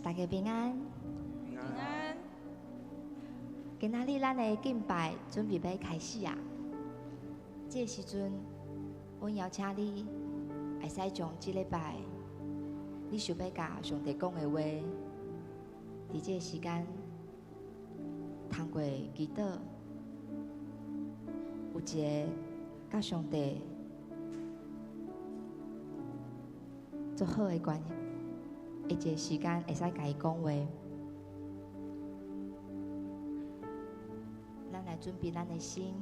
大家平安。平安。今仔日咱的敬拜准备欲开始啊！这个时阵，阮邀请你，会使将这礼拜你想欲共上帝讲的话，伫这个时间，通过祈祷，有一个佮上帝足好的关系，一个时间会使共伊讲话。咱来准备咱的心。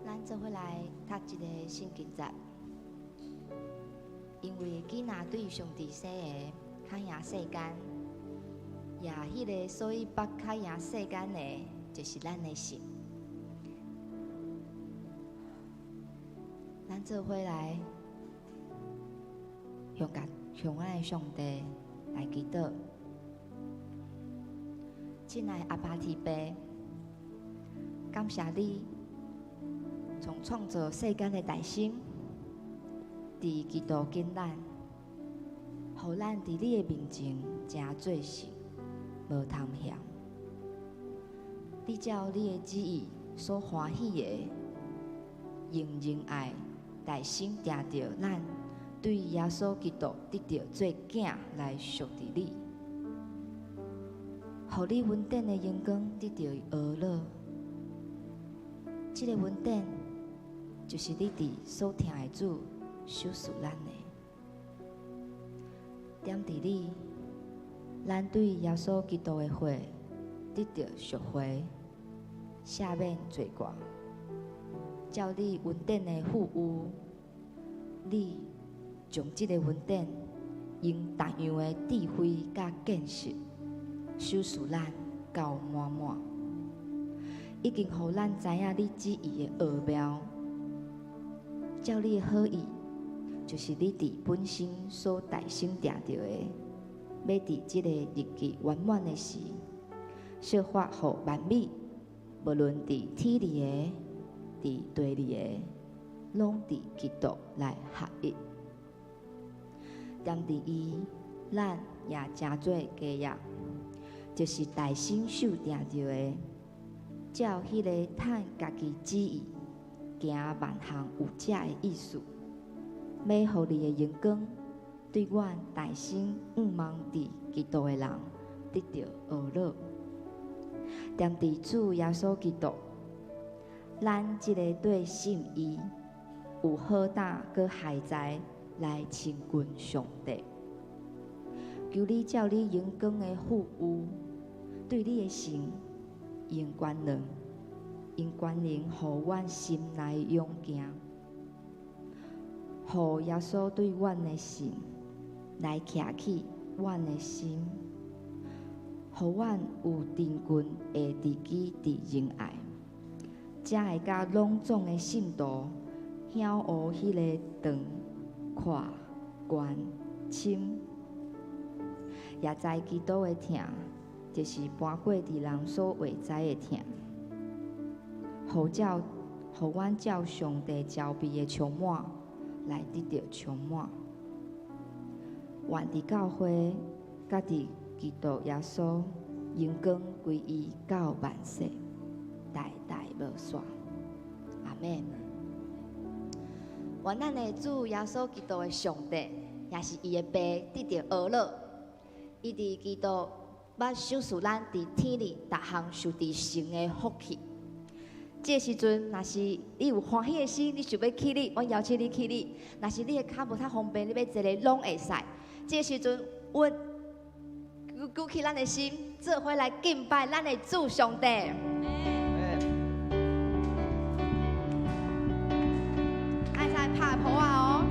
咱做伙来读一个圣经节，因为囡仔对上帝生的較贏世間，也彼个所以捌較贏世間的，就是咱的信。咱做伙來向咱的上帝來祈禱。親愛阿爸天父，感謝你。從創造世間的大生，佇基督揀咱，予咱佇你的面前成做聖，無貪嫌。你照你的旨意所歡喜的，用仁愛代身定著咱，對耶穌基督得著做囝來屬佇你，予你恩典的榮光得著呵咾。這个恩典，就是你佇所疼的主賞賜咱的。踮佇你，咱對耶穌基督的血得著贖回、赦免罪過，照你恩典的富裕，你將這个恩典用同樣的智慧佮見識，賞賜咱夠滿滿，已經予咱知影你旨意的奧妙。照你的好意，就是你佇本身所代先定著的，欲佇這个日期圓滿的時，設法予萬物，無論佇天裡的、佇地裡的，攏佇基督內合一。踮佇伊，咱也成做家業，就是代先受定著的，照彼个趁家己旨意，行萬項有者的意思，欲予你的榮光對阮大生向望佇基督的人得著呵咾。踮佇主耶穌基督，咱這个對信伊有好膽閣害才來親近上帝。求你照你榮光的富裕，對你的神用權能。用權能，予阮心內勇健，予耶穌對阮的信來徛起阮的心，予阮有堅固的根基佇仁愛，才會佮攏總的信徒曉悟彼个長、闊、懸、深，也知基督的疼，就是搬過佇人所會知的疼。予阮照上帝慈悲的充滿，來得著充滿。願佇教會，佮佇基督耶穌榮光歸伊到萬世，代代無煞。阿們。願咱的主耶穌基督的上帝，也是伊的爸，得著呵咾。伊佇基督捌賞賜咱佇天裡逐項受至成的福氣。這個時陣，若是你有歡喜的心，你想欲起立，阮邀請你起立；若是你的跤無較方便，你欲坐咧攏會使。這個時陣，阮舉起咱的心，做伙來敬拜咱的主上帝。愛使拍噗仔哦！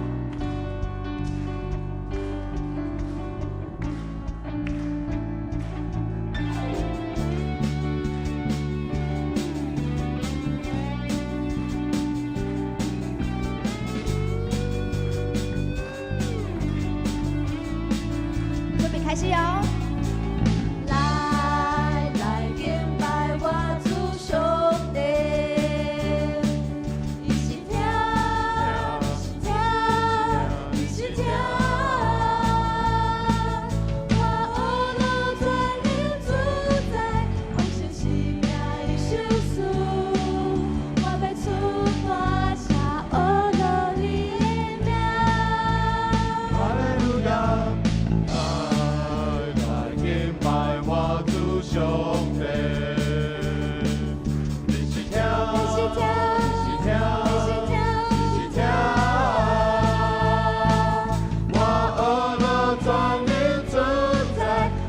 準備開始哦！來來敬拜我主上帝，伊是疼，伊是疼，伊是疼。我呵咾全能主宰，奉神聖名伊賞賜，我欲出大聲呵咾你的名。哈利路亞，來來敬拜我主上帝。你是疼，你是疼，你是疼，你是疼，你是疼。我呵咾全能主宰，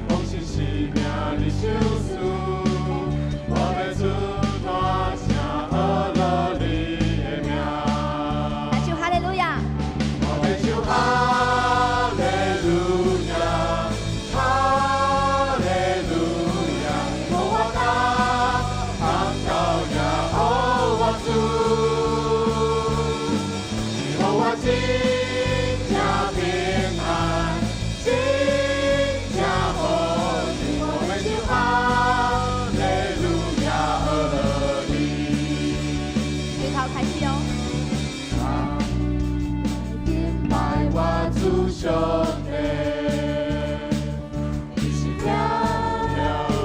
奉神聖名你賞賜，我欲出大聲呵咾你的名。來唱哈利路亞。我欲唱哈利路亞，哈利路亞，予我大喊高耶和華主，你予我真正平安，真正好運，我欲唱哈利路亞，呵咾你。從頭開始哦。敬拜我主上帝，你是疼，你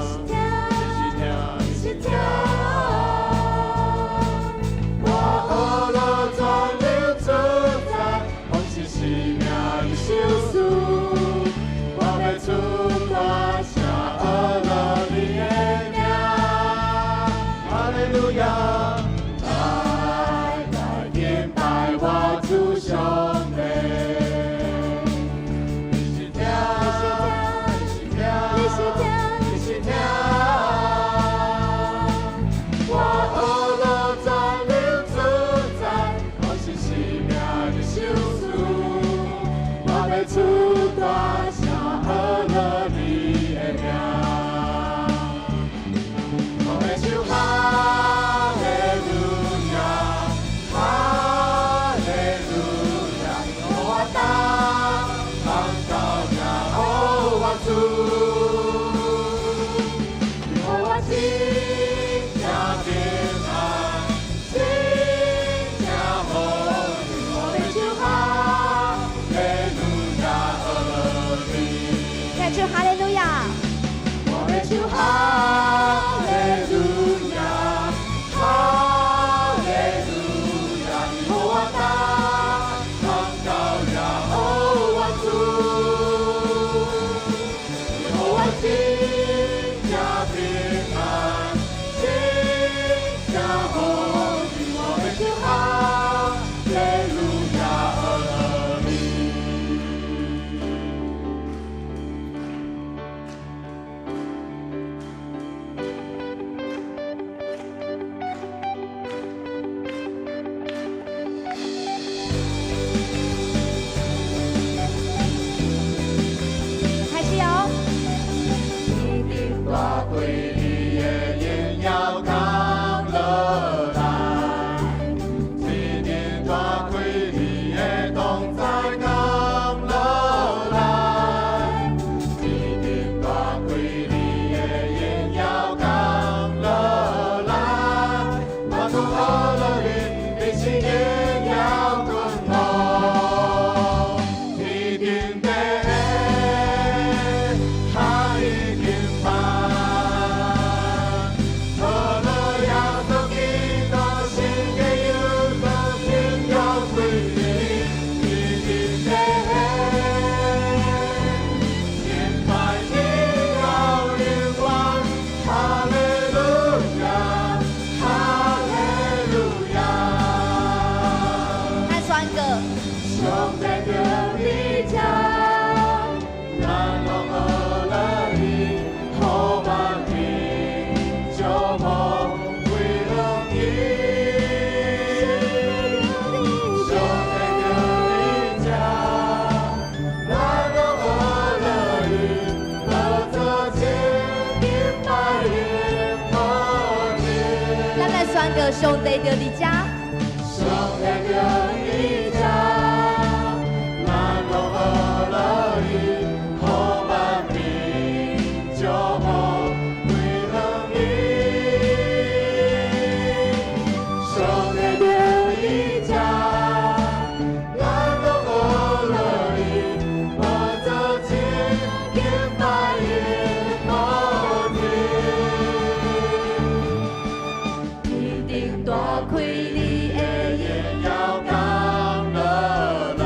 是疼，你是疼，你是疼。我呵咾全能主宰，奉神聖名伊賞賜，我欲出大聲呵咾你的名，哈利路亞，來來敬拜我主上帝，你是疼，你是疼，你是疼，你是疼。我呵咾全能主宰，奉神聖名你賞賜，我欲出大聲呵咾你的名。我欲唱哈利路亞，哈利路亞，予我大喊高耶和華主，你予我真正平安，真正好運，我欲唱哈利路亞，呵咾你。來唱哈利路亞。我欲唱哈利路亞，哈利路亞，你予我大喊高耶和華主，你予我真正平安，真正好運，我欲唱哈利路亞，呵咾你。上帝就佇遮，上帝就佇遮，咱攏學樂伊，予萬民祝福歸予伊。上帝就佇遮，咱攏學樂伊，寶座前敬拜伊無停。天頂大開你的榮耀降落來，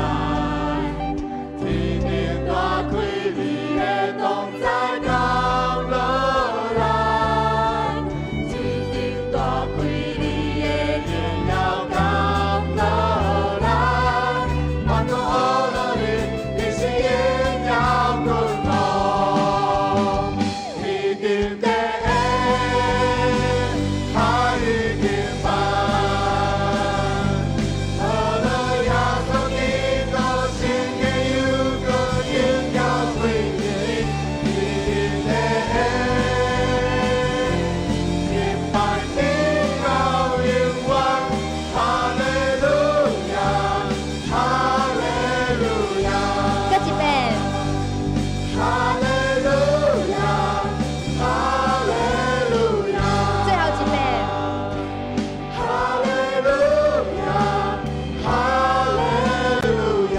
天頂大開你的同在降落來，天頂大開你的榮耀降落來，萬國學樂你，你是榮耀君王，天頂的他已經辦，學樂耶穌基督，聖潔又閣榮耀歸於你，天頂的敬拜直到永遠，哈利路亞，哈利路亞。閣一遍，哈利路亞，哈利路亞，最後一遍，哈利路亞，哈利路亞。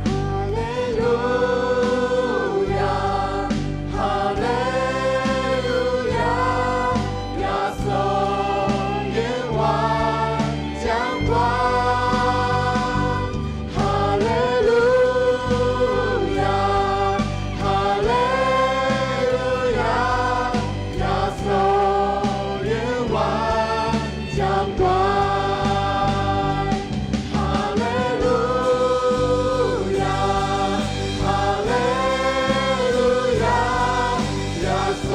哈利路亞，哈利路亞，耶穌永遠掌權。哈利路亞，哈利路亞，耶穌永遠掌權。哈利路亞，哈利路亞，耶穌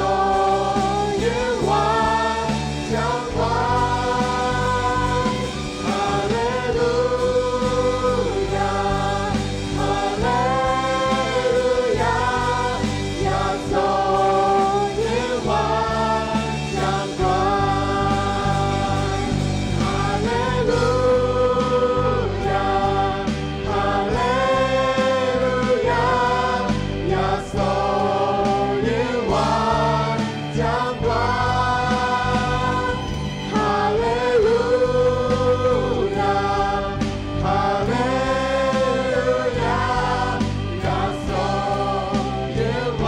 永遠掌權。哈利路亞，哈利路亞，耶穌永遠掌權。哈利路亞，哈利路亞，耶穌永遠掌權。哈利路亞，哈利路亞，耶穌永遠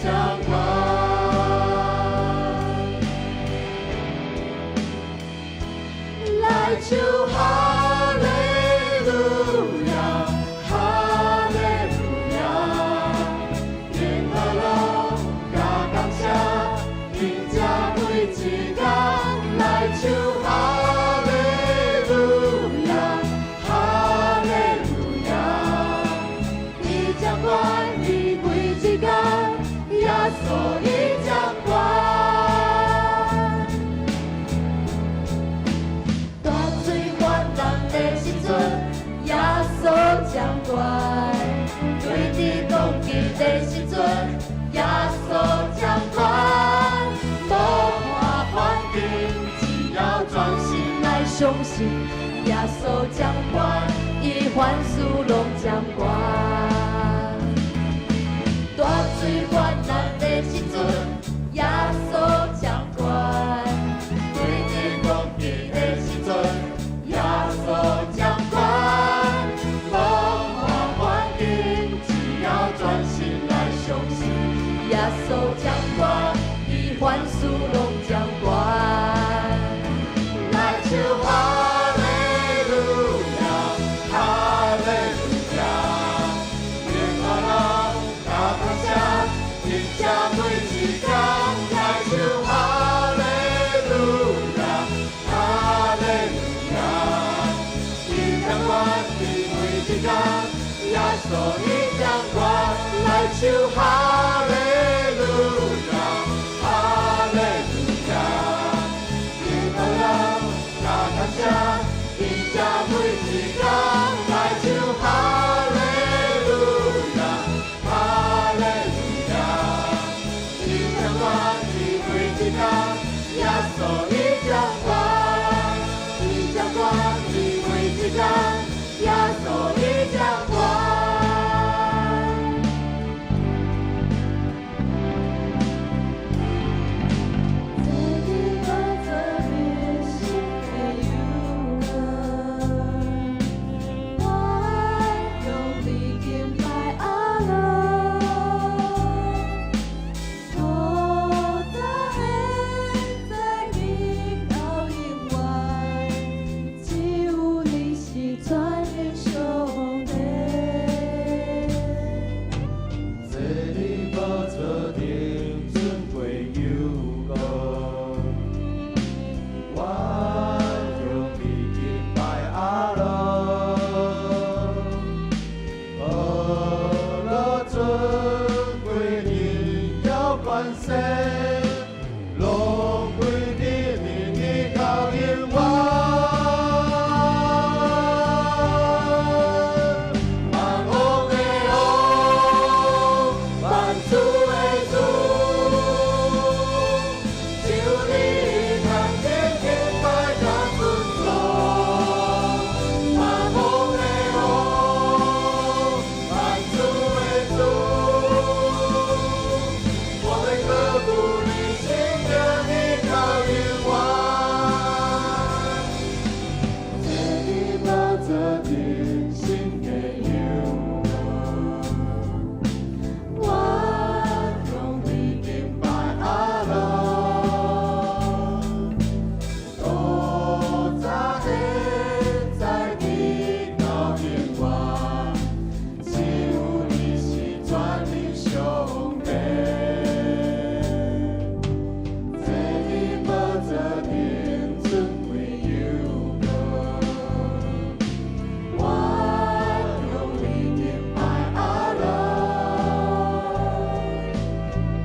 掌權。來唱哈利路亞，哈利路亞，應和樂佮感謝，迎接每一工。來唱哈利路亞，哈利路亞，伊掌權，伊每一工，耶穌伊掌權。大水泛濫的時陣，耶穌掌權；對敵攻擊的時陣，耶穌掌權。無看環境，只要專心來相信耶穌掌權，伊凡事攏掌權。大水泛濫的時陣，耶穌掌權；對敵攻擊的時陣，耶穌掌權。無看環境，只要專心來相信耶穌掌權，伊凡事攏掌權。來唱哈利路亞，哈利路亞，應和樂佮感謝，迎接每一工。來唱哈利路亞，哈利路亞，伊掌權，伊每一工，耶穌伊掌權。來唱哈利路亞，哈利路亞，應和樂佮感謝，迎接每一工。來唱哈利路亞，哈利路亞。工，耶穌已掌權。坐佇寶座頂新的油膏，我用你敬拜阿樂，古早現在直到永遠，只有你是全能上帝。坐佇寶座頂尊貴又高，我用你敬拜阿樂，阿樂尊貴榮耀權勢，攏歸佇你直到永遠。萬王的王，萬主的主，只有你通得敬拜佮尊崇。萬王的王，萬主的主，我欲高舉你聖名，直到永遠。坐佇寶座頂新的油膏，我用你敬拜阿樂，古早現在直到永遠，只有你是全能上帝。坐佇寶座頂尊貴又高，我用你敬拜阿樂，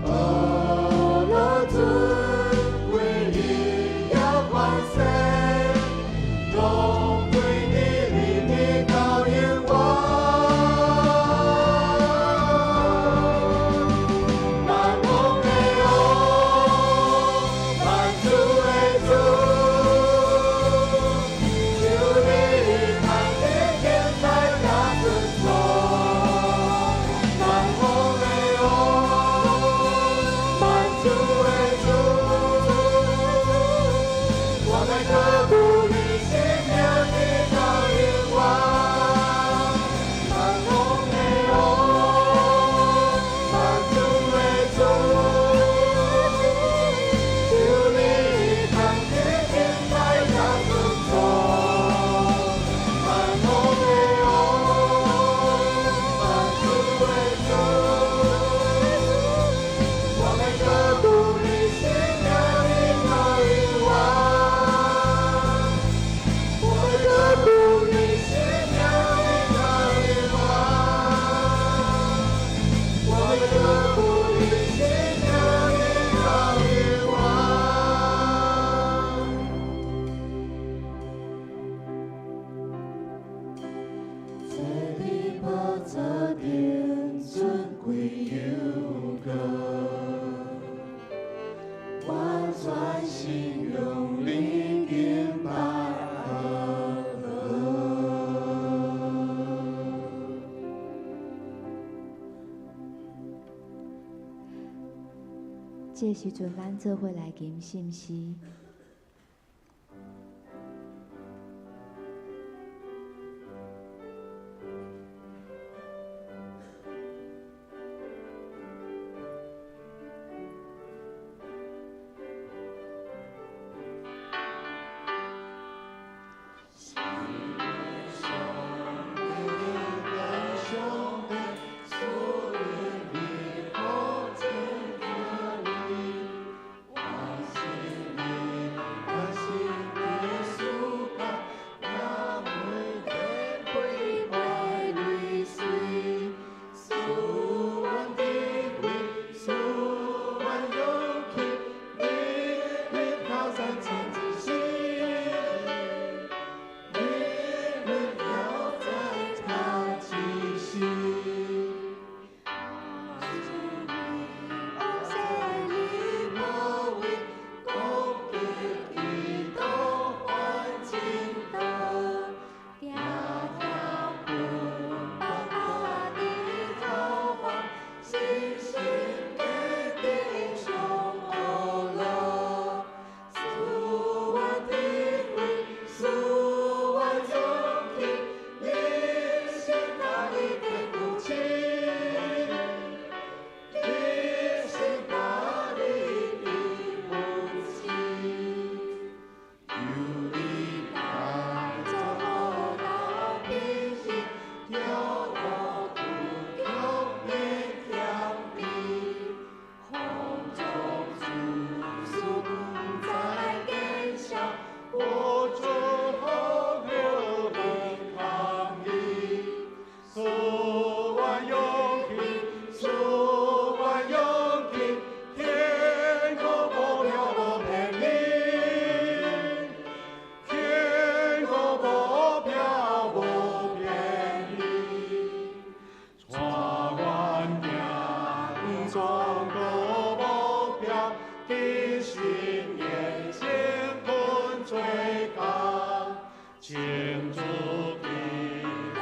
阿樂尊貴榮耀權勢，攏歸佇你直到永遠。萬王的王，萬主的主，只有你通得敬拜佮尊崇。萬王的王，萬主的主，我欲高舉你聖名，直到永遠。萬王的王，萬主的主，只有你通得敬拜佮尊崇。萬王的王，萬主的主，我欲高舉你聖名，直到永遠。我欲高舉你聖名，直到永遠。我欲高舉你聖名，直到永遠。坐佇寶座頂尊貴又高，我全心用你敬拜阿樂。這時陣，咱做伙來吟聖詩。上帝賜予你好前途，我心裡。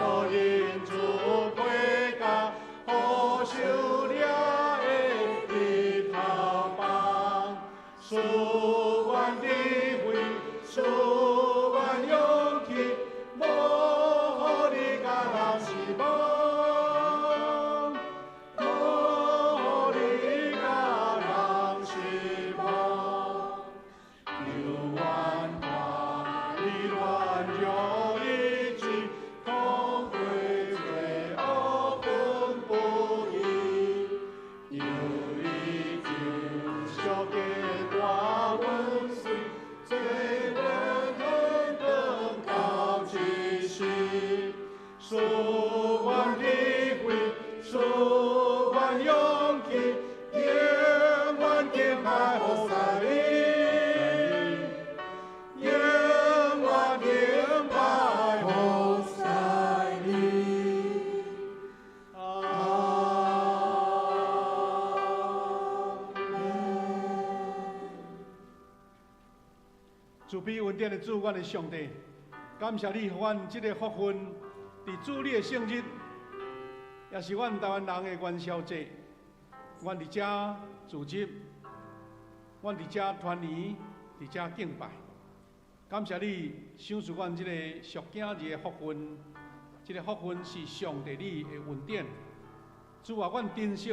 督恩主陪驾，予受掠的日头放，赐阮智慧，赐阮勇气，无予你共人失望，无予你共人失望。求阮看你软弱意志，通过罪恶分不义，有你救赎的大恩水，做阮天光到这时，赐阮智慧，赐阮勇气，永远敬拜服侍你，永远敬拜服侍你。阿们。慈悲恩典的主，阮的上帝，感謝你，予阮這个福分，佇主你的聖日，也是阮台灣人的元宵節，阮佇遮聚集，阮佇遮團圓，佇遮敬拜。感謝你賞賜阮這个屬囝兒的福分，這个福分是上帝你的恩典。主啊，阮珍惜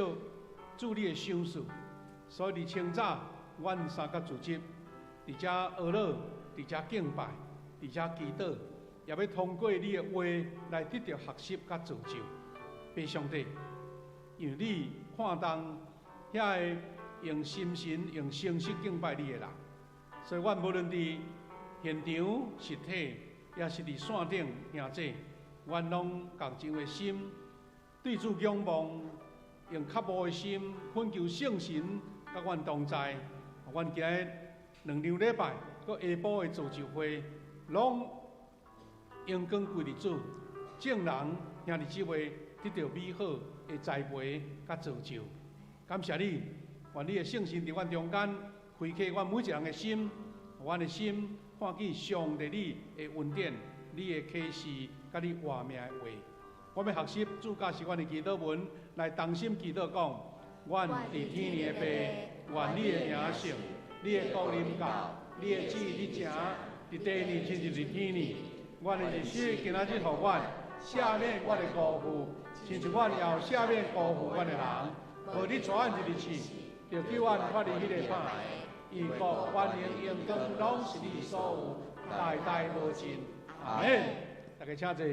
主你的賞賜，所以佇清早，阮三甲聚集，佇遮學樂，佇遮敬拜，佇遮祈禱，也欲通過你的話來得著學習佮造就。父上帝，因為你看重遐个用心神、用誠實敬拜你的人，所以阮無論佇現場、實體，抑是佇線頂兄姊，阮攏仝情的心對主仰望，用渴慕的心懇求聖神佮阮同在。阮今日兩場禮拜，閣下晡的造就會，攏榮光歸予主，眾人兄弟姊妹得著美好的栽培佮造就。感謝你，願你的聖神佇阮中間，開啟阮每一人的心，予阮的心看見上帝你的恩典、你的啟示，佮你活命的話。我欲學習主教示阮的祈禱文，來同心祈禱講：阮佇天的父，願你的名聖，你的國臨到，你的旨意佇成，佇地呢親像佇天呢。阮的日食今仔日予阮，赦免阮的辜負，親像阮也有赦免辜負阮的人。無你帶阮入去試，著救阮脫離彼個歹。因國、權能、榮光，攏是你所有，代代無盡。阿們。大家請坐。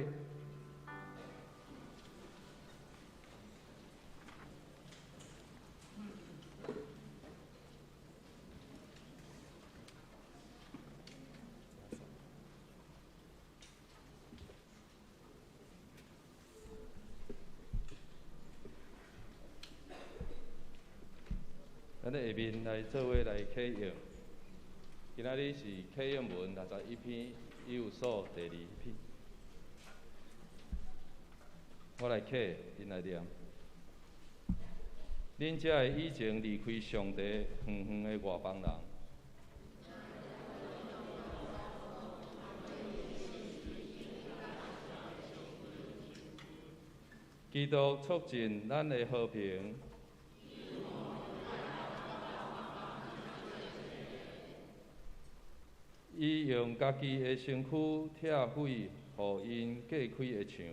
咱咧下面來做伙來啟用，今仔日是啟用文61篇，以弗所第二篇。我來啟，恁來念。恁才會以前離開上帝遠遠的外邦人，基督促進咱的和平。伊用家己的身軀拆毀予𪜶隔開的牆，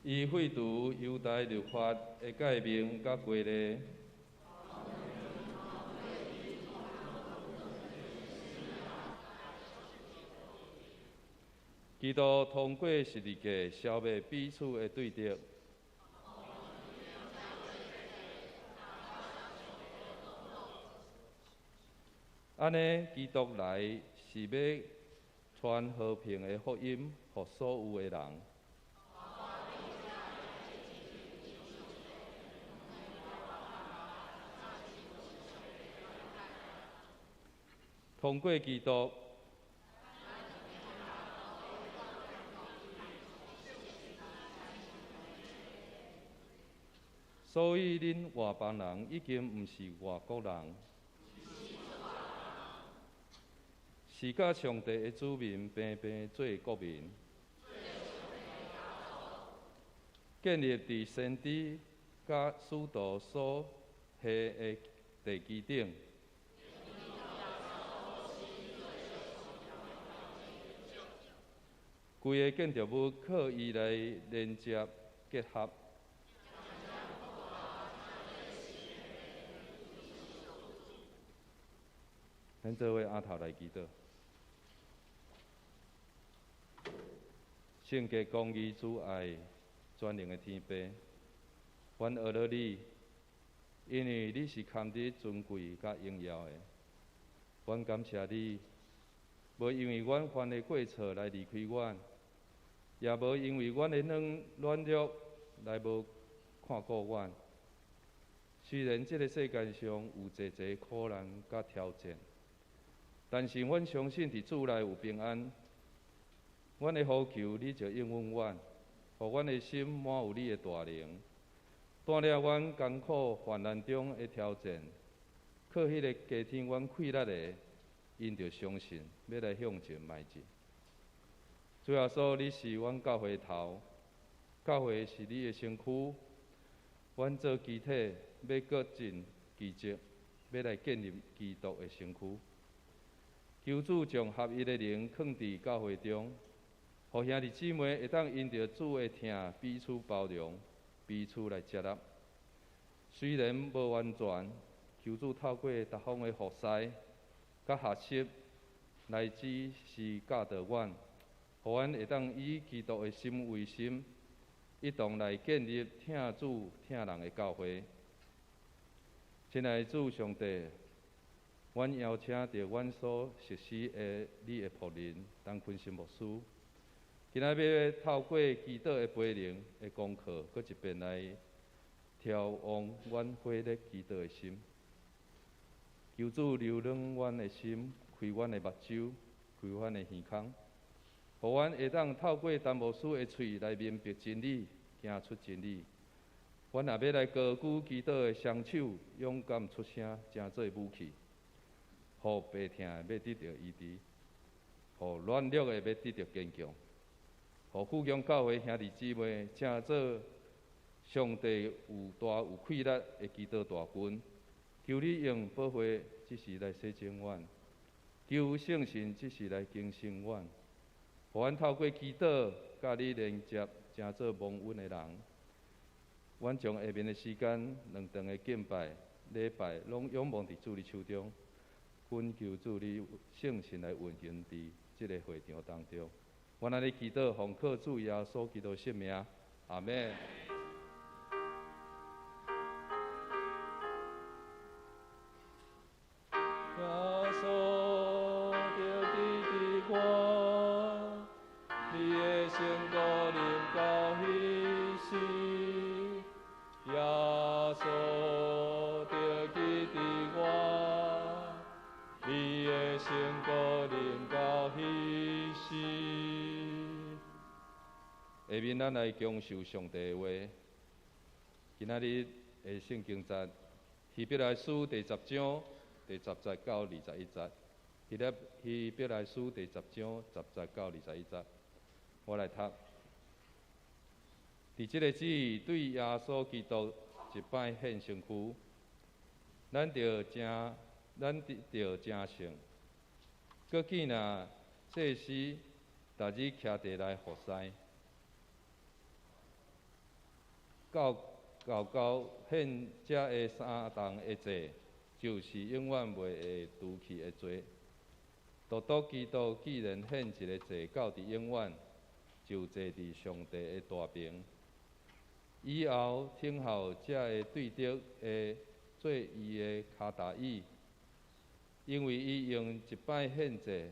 伊廢除猶太律法的誡命佮規例，基督通過十字架消滅彼此的對敵。按呢，基督來是欲傳和平的福音，予所有的人。通過基督，所以恁外邦人已經毋是外國人，是佮上帝的子民平平做国民，建立佇先知佮使徒所下的地基頂。規个建築物靠伊來連接結合。咱做伙阿頭來祈禱。聖潔公義主愛全能的天父，阮阿羅你，因為你是堪得尊貴佮榮耀的，阮感謝你，無因為阮犯的過錯來離開阮，也無因為阮的軟弱來無看顧阮。雖然這個世間上有濟濟苦難佮挑戰，但是阮相信佇主內有平安。阮的呼求，你就應允阮，予阮的心滿有你的大能。帶領阮艱苦患難中的挑戰，靠彼个加添阮氣力的，𪜶就相信欲來向前邁進。主耶穌，你是阮教會頭，教會是你的身軀，阮做肢體欲閣盡其職，欲來建立基督的身軀。求主將合一的靈囥佇教會中，予兄弟姊妹會當因著主的疼彼此包容，彼此來接納。雖然無完全，求主透過逐方的服侍、佮學習，來指示教導阮，予阮會當以基督的心為心，一同來建立疼主疼人的教會。親愛的主上帝，阮邀請著阮所熟悉的你的僕人陳坤生牧師，今仔日欲透過祈禱的培靈的功課，閣一遍來調旺阮火熱祈禱的心。求主留軟阮的心，開阮的目睭，開阮的耳孔，予阮會當透過陳牧師的喙來明白真理，行出真理。阮也欲來高舉祈禱的雙手，勇敢出聲，成做武器，予病疼的欲得著醫治，予軟弱的欲得著堅強，予富強教會兄弟姊妹成做上帝有大有氣力的祈禱大軍。求你用寶血這時來洗淨阮，求聖神這時來更新阮，予阮透過祈禱佮你連接，成做蒙恩的人。阮將下面的時間，兩頓的敬拜、禮拜，攏仰望佇主你手中。懇求主你聖神來運行佇這个會場當中。阮按呢祈禱，奉靠主耶穌基督聖名，阿們。耶穌著支持我，你的聖膏臨到彼時，耶穌著支持我，你的聖膏臨到彼時。下面咱來享受上帝的話。今仔日的聖經節，希伯來書第十章第十節到21節。希伯來書第十章十節到21節，我來讀。佇這个旨意對耶穌基督一擺獻身軀，咱著誠，咱得著誠信。閣見若祭司逐日徛佇來服侍，到到到獻這个三重的祭，就是永遠袂會除去的罪。獨獨基督既然獻一个祭到佇永遠，就坐佇上帝的大爿。以後聽候才會對著的做伊的跤踏椅，因為伊用一擺獻祭，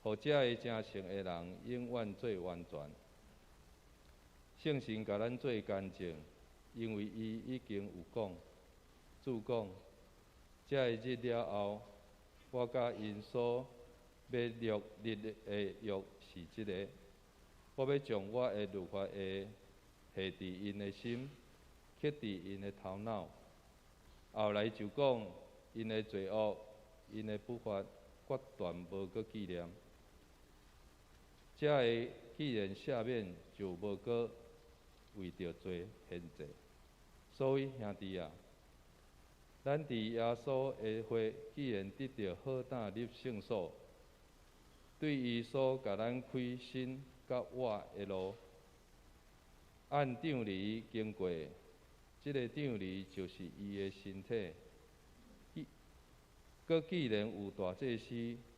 予這个成聖的人永遠做完全。聖神共咱做乾淨，因為伊已經有講，主講，這个日了後，我佮𪜶所欲立的約是這个，我欲將我的律法下佇𪜶的心，刻佇𪜶的頭腦。後來就講，𪜶的罪惡，𪜶的不法，决断无阁纪念。才会既然赦免，就无阁为著罪献祭。所以兄弟啊，咱伫耶稣的血既然得著好胆入圣所，对伊所共咱开新佮活的路，按帳篱经过，这个帳篱就是伊的身体。阁既然有大祭司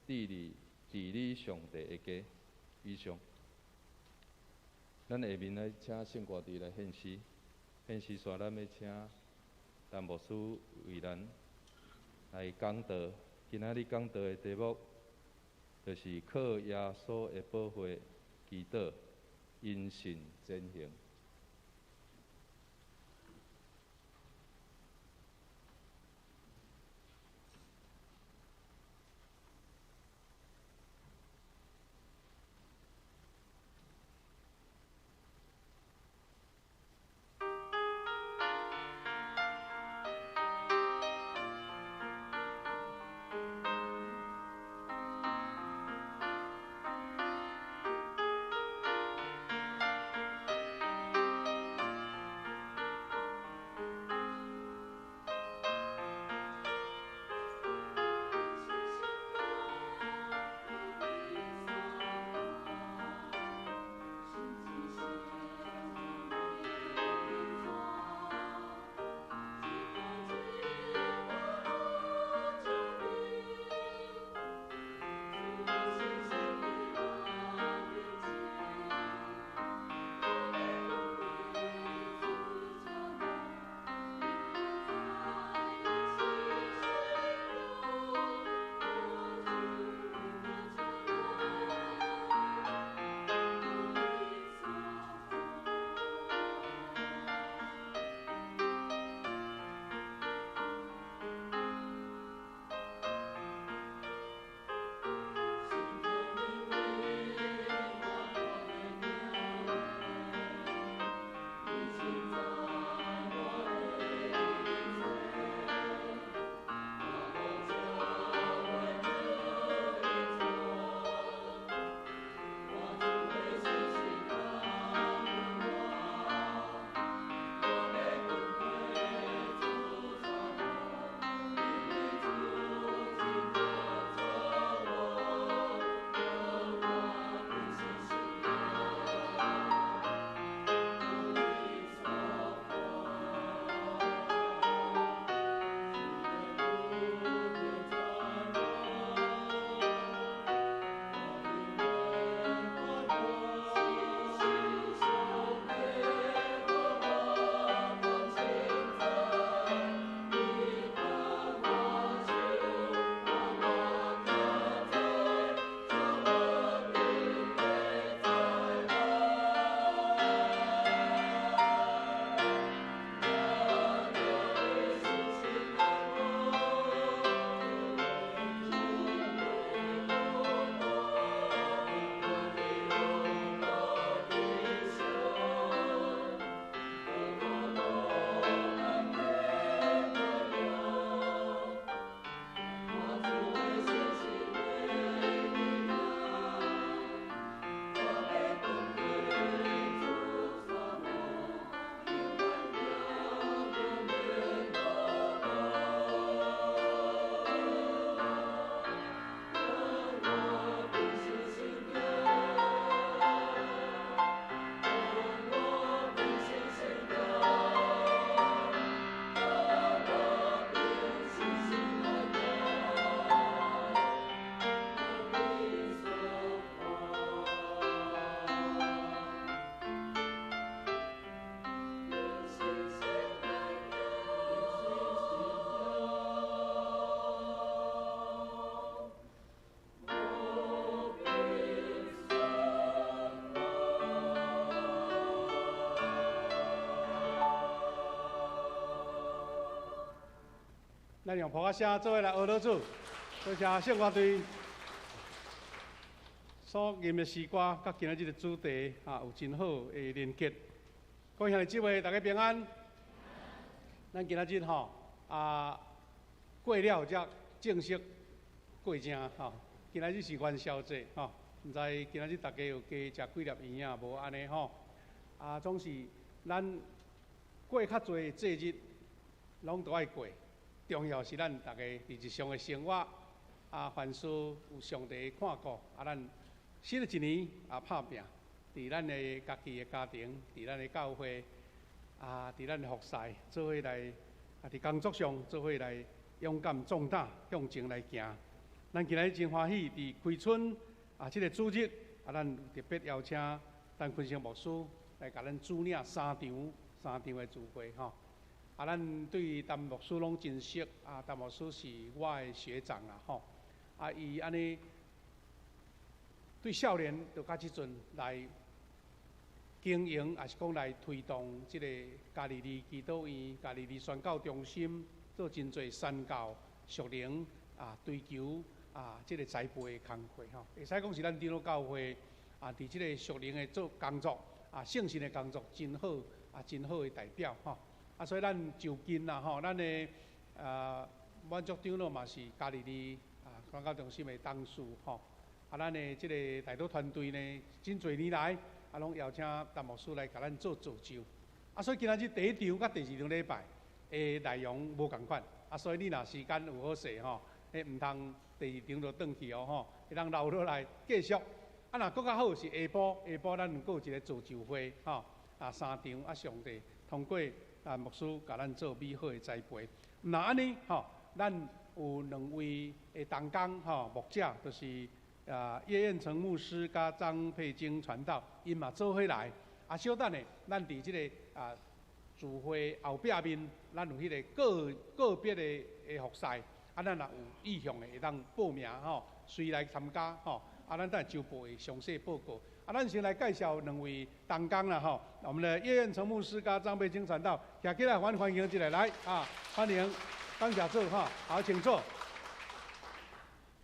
治理治理上帝的家，以上。咱下面来请圣歌队来献诗，献诗煞咱欲请陈牧师为咱来讲道。今仔日讲道的题目，就是靠耶稣的宝血祈祷，因信前行。咱用噗仔声做伙来学老主，多谢圣歌队所吟的诗歌，佮今仔日的主题啊，有真好的连结。各位兄弟姊妹，大家平安。咱今仔日吼啊，过了才正式過正吼。今仔日是元宵節吼，毋知今仔日大家有加食幾粒圓仔無按呢吼？啊，總是咱過較濟節日，攏都愛過。重要是咱逐家佇日常的生活，啊，凡事有上帝看顧，啊，咱新的一年啊拍拚，佇咱的家己的家庭，佇咱的教會，啊，佇咱的服侍，做伙來啊，佇工作上做伙來勇敢壯膽向前來行。咱今日真歡喜，佇開春啊，這個主日啊，咱特別邀請陳坤生牧師來共咱主領三場三場的聚會吼。啊，咱對陳牧師攏真熟，啊，陳牧師是我的學長啦吼。啊，伊按呢對少年就到這陣來經營，抑是講來推動這個加利利祈禱院、加利利宣教中心，做真濟宣教、屬靈啊追求啊，這個栽培的工課吼，會使講是咱長老教會啊，佇這個屬靈的做工作啊，聖神的工作真好啊，真好的代表吼。啊，所以咱就近啦吼，咱的啊滿足長老嘛是加利利啊宣教中心的董事吼。啊，咱的這個代禱團隊呢，真濟年來啊，攏邀請陳牧師來共咱做造就。啊，所以今仔日第一場佮第二場禮拜的內容無仝款。啊，所以你若時間有好勢吼，彼毋通第二場就轉去哦吼，會當留落來繼續。啊，若閣較好是下晡，下晡咱閣有一個造就會吼，啊三場啊，上帝通過啊牧師共咱做美好的栽培。若按呢吼，咱有兩位的同工吼牧者，就是啊葉彥成牧師佮張佩晶傳道，𪜶嘛做伙來。啊，小等下，咱佇這个啊聚會後壁面，咱有彼个個個別的的服侍。啊，咱若有意向的，會當報名吼，隨來參加吼。啊，咱等下週報會詳細報告。啊，咱先來介紹兩位同工啦吼。我們的葉彥成牧師佮張佩晶傳道，徛起來歡歡迎一下來啊，歡迎，感謝主吼，好，請坐。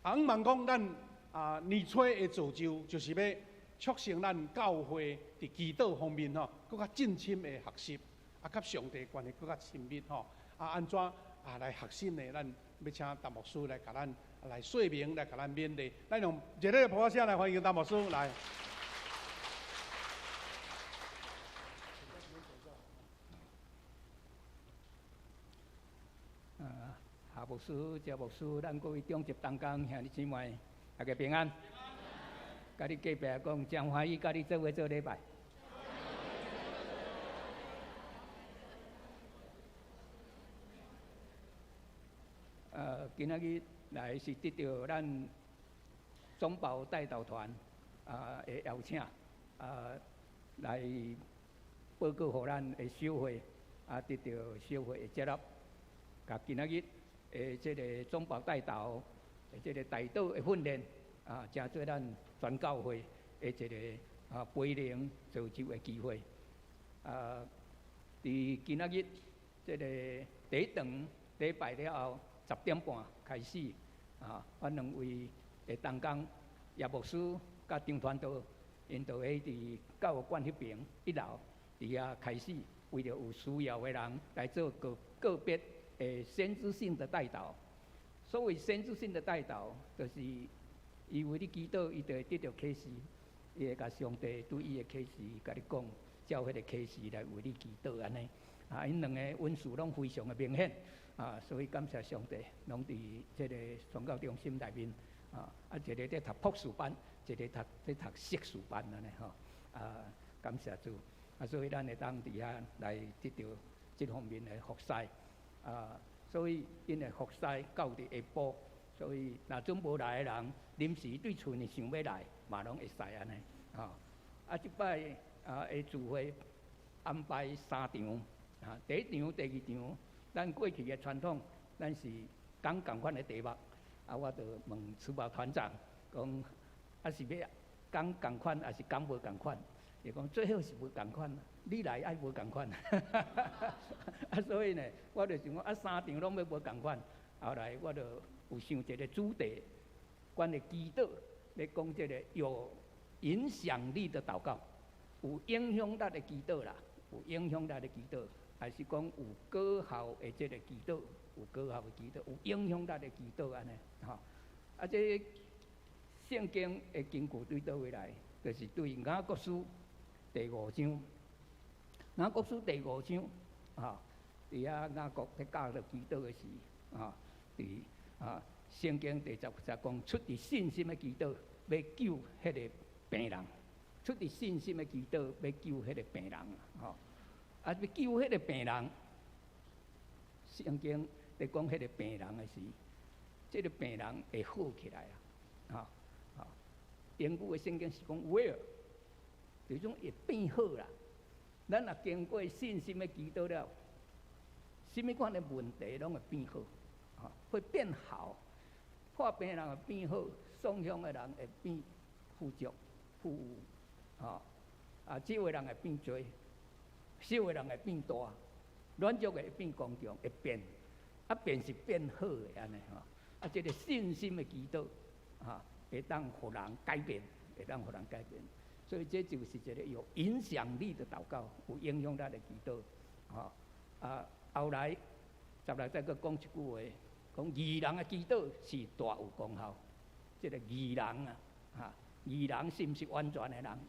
啊，向望講咱啊年初的造就，就是欲促成咱教會佇祈禱方面吼，閣較進深的學習，啊，佮上帝關係閣較親密吼。啊，按怎啊來學習呢？咱欲請陳牧師來共咱來說明，來共咱勉勵。咱用熱烈的拍聲來歡迎陳牧師來。夏牧師、趙牧師，咱各位長執同工兄弟姊妹，大家平安。佮你隔壁講，真歡喜，佮你做伙做禮拜。今仔日來是得到咱總保代禱團啊的邀請，啊來報告予咱的小會，啊得到小會的接納，共今仔日的這个總保代禱的這个代禱的訓練，啊，成做咱全教會的一个啊培靈造就的機會。啊，佇今仔日這个第一堂禮拜了後，10點半開始，啊，阮兩位的同工葉牧師佮張傳道，𪜶就會佇教育館彼爿一樓，佇遐開始，為著有需要的人來做個個別的先知性的代禱。所謂先知性的代禱，就是伊為你祈禱，伊就會得著啟示，伊會共上帝對伊的啟示共你講，照彼个啟示來為你祈禱按呢。啊，𪜶兩个恩賜攏非常的明顯。啊，所以感謝上帝，攏佇這个宣教中心內面，啊，啊，一个佇讀博士班，一个讀佇讀碩士班按呢吼，啊，感謝主，啊，所以咱會當佇遐來得著這方面的服侍，啊，所以𪜶的服侍到佇下晡，所以若準無來的人，臨時對厝呢想欲來，嘛攏會使按呢，吼，啊，這擺啊的聚會安排三場，啊，第一場、第二場。咱過去的傳統，咱是講仝款的題目，啊，我就問慈保團長講，啊是欲講仝款，抑是講無仝款？伊講最好是無仝款，你來愛無仝款。啊，所以呢，我就想講啊，三場攏欲無仝款。後來我就有想一个主題，關於祈禱，咧講這个有影響力的禱告，有影響力的祈禱啦，有影響力的祈禱。還是講有果效的這个祈禱，有果效的祈禱，有影響力的祈禱按呢，吼。啊，這聖經的根據對佗位來？就是對雅各書第五章。雅各書第五章，啊，佇遐雅各咧教導祈禱的時，啊，佇啊聖經第10節講，出自信心的祈禱，欲救彼个病人；出自信心的祈禱，欲救彼个病人。吼，啊，欲救彼个病人，聖經咧講彼个病人的時，這个病人會好起來啊！吼，吼，英語的聖經是講 well，就是講會變好啦。咱若經過信心的祈禱了，啥物款的問題攏會變好，吼，會變好。破病人會變好，喪鄉的人會變富足、富有，吼，啊，少的人會變濟，小的人會變大，軟弱的會變剛強，會變，啊，變是變好的按呢吼。啊，這个信心的祈禱，哈，會當予人改變，會當予人改變。所以這就是一个有影響力的禱告，有影響力的祈禱，吼。啊，後來16節閣講一句話，講義人的祈禱是大有功效。這个義人啊，哈，義人是毋是完全的人？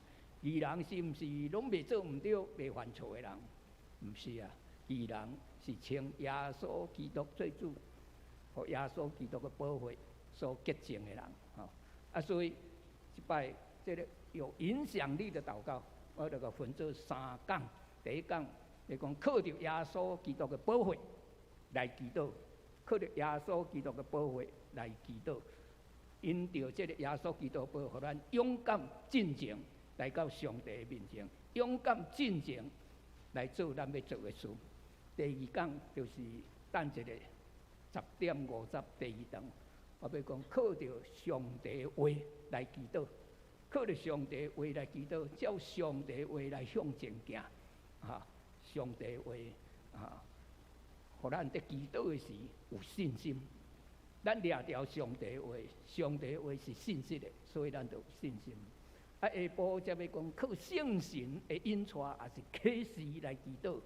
義人是毋是攏袂做毋對、袂犯錯的人？毋是啊，義人是稱耶穌基督做主，予耶穌基督的寶血所潔淨的人，吼。啊，所以這擺這个有影響力的禱告，我就共分做三講。第一講，你講靠著耶穌基督的寶血來祈禱，靠著耶穌基督的寶血來祈禱，因著這个耶穌基督寶血，予咱勇敢進前來到上帝的面前，勇敢進前來做咱欲做的事。第二講就是等一下10點50第二堂，我欲講靠著上帝的話來祈禱。靠著上帝話來祈禱，照上帝話來向前行，哈！上帝話啊，予咱佇祈禱的時有信心。咱掠著上帝話，上帝話是信實的，所以咱就有信心。啊，下晡才欲講靠聖神的引帶，抑是啟示來祈禱。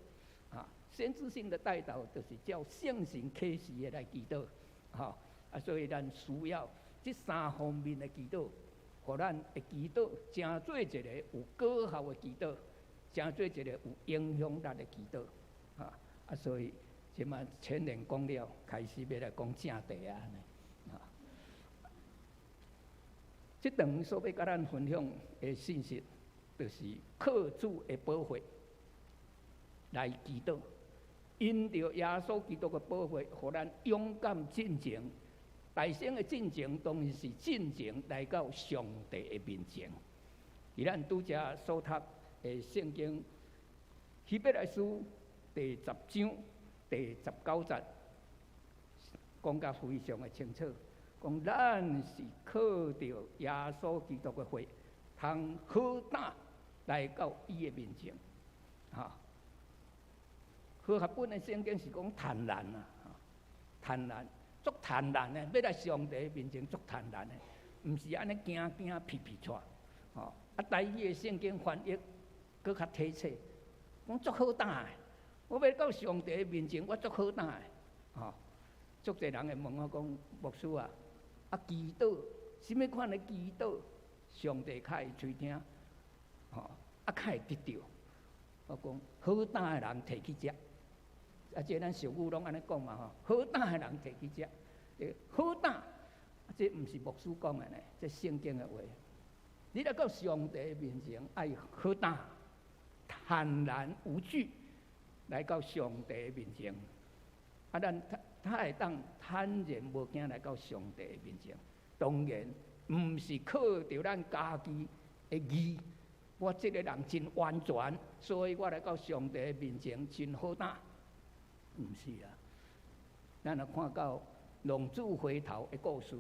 啊，先知性的代禱就是照聖神啟示的來祈禱。吼，啊，所以咱需要這三方面的祈禱。予咱的祈禱成做一个有果效的祈禱，成做一个有影響力的祈禱，啊啊！所以這馬前言講了，開始欲來講正題啊！啊，這堂所欲佮咱分享的信息，就是靠主的寶血來祈禱，因著耶穌基督的寶血，予咱勇敢進前。大聲的進前，當然是進前來到上帝的面前。佇咱拄才所讀的聖經希伯來書第10章第19節，講甲非常的清楚，講咱是靠著耶穌基督的血，通好膽來到伊的面前。哈，和合本的聖經是講坦然啊，坦然。足坦然的，欲來上帝面前足坦然的，毋是按呢驚驚皮皮掣，吼！啊，台語的聖經翻譯閣較體切，講足好膽的，我欲到上帝面前，我足好膽的，吼！足濟人會問我講，牧師啊，啊祈禱，啥物款的祈禱，上帝較會垂聽，吼，啊較會得著。我講好膽的人提去食。啊！這咱俗語攏按呢講嘛吼，好膽的人提去食，好膽，這毋是牧師講的呢，這聖經的話。你來到上帝面前，愛好膽，坦然無懼，來到上帝面前。啊，咱較較會當坦然無驚來到上帝面前。當然，毋是靠著咱家己的義，我這个人真完全，所以我來到上帝面前真好膽。毋是啊，咱若看到浪子回頭的故事，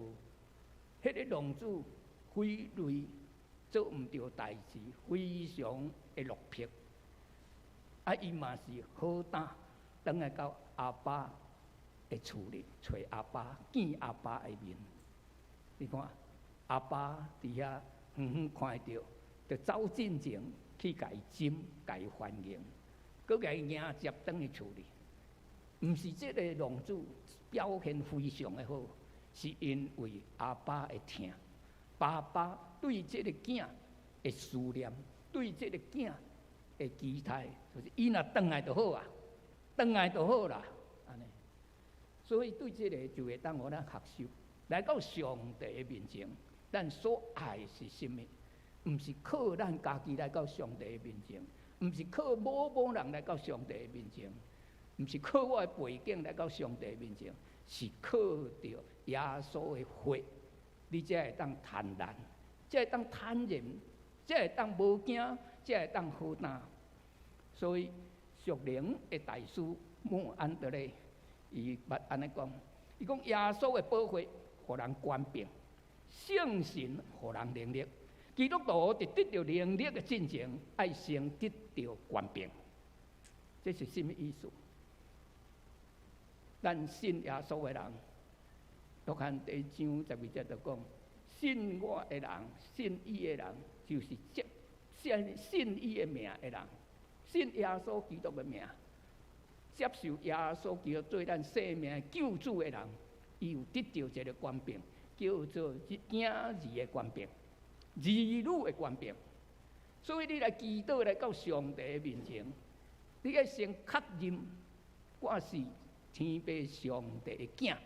彼个浪子悔淚做毋著代誌，非常的落魄。啊，伊嘛是好膽，轉來到阿爸的厝裡，揣阿爸，見阿爸的面。你看，阿爸佇遐遠遠看著，就走進前去共伊斟，共伊歡迎，閣共伊迎接轉去厝裡。毋是這个浪子表現非常的好，是因為阿爸的疼，爸爸對這个囝的思念，對這个囝的期待，就是伊若轉來就好啊，轉來就好啦，按呢。所以對這个就會當予咱學習，來到上帝的面前，咱所愛是啥物？毋是靠咱家己來到上帝的面前，毋是靠某某人來到上帝的面前，毋是靠我的背景來到上帝的面前，是靠著耶穌的血，你才會當坦然，才會當坦然，才會當無驚，才會當好擔。所以屬靈的大師莫安德烈，伊捌按呢講，伊講耶穌的寶血予人權柄，聖神予人能力。基督徒佇得著能力的進前，愛先得著權柄。這是啥物意思？咱信耶穌的人，約翰第一章十二節就講：信我的人，信伊的人，就是接信信伊的名的人，信耶穌基督的名，接受耶穌基督做咱生命的救主的人，伊有得著一个權柄，叫做囝兒的權柄，兒女的權柄。所以你來祈禱來到上帝的面前，你愛先確認我是天父上帝的囝，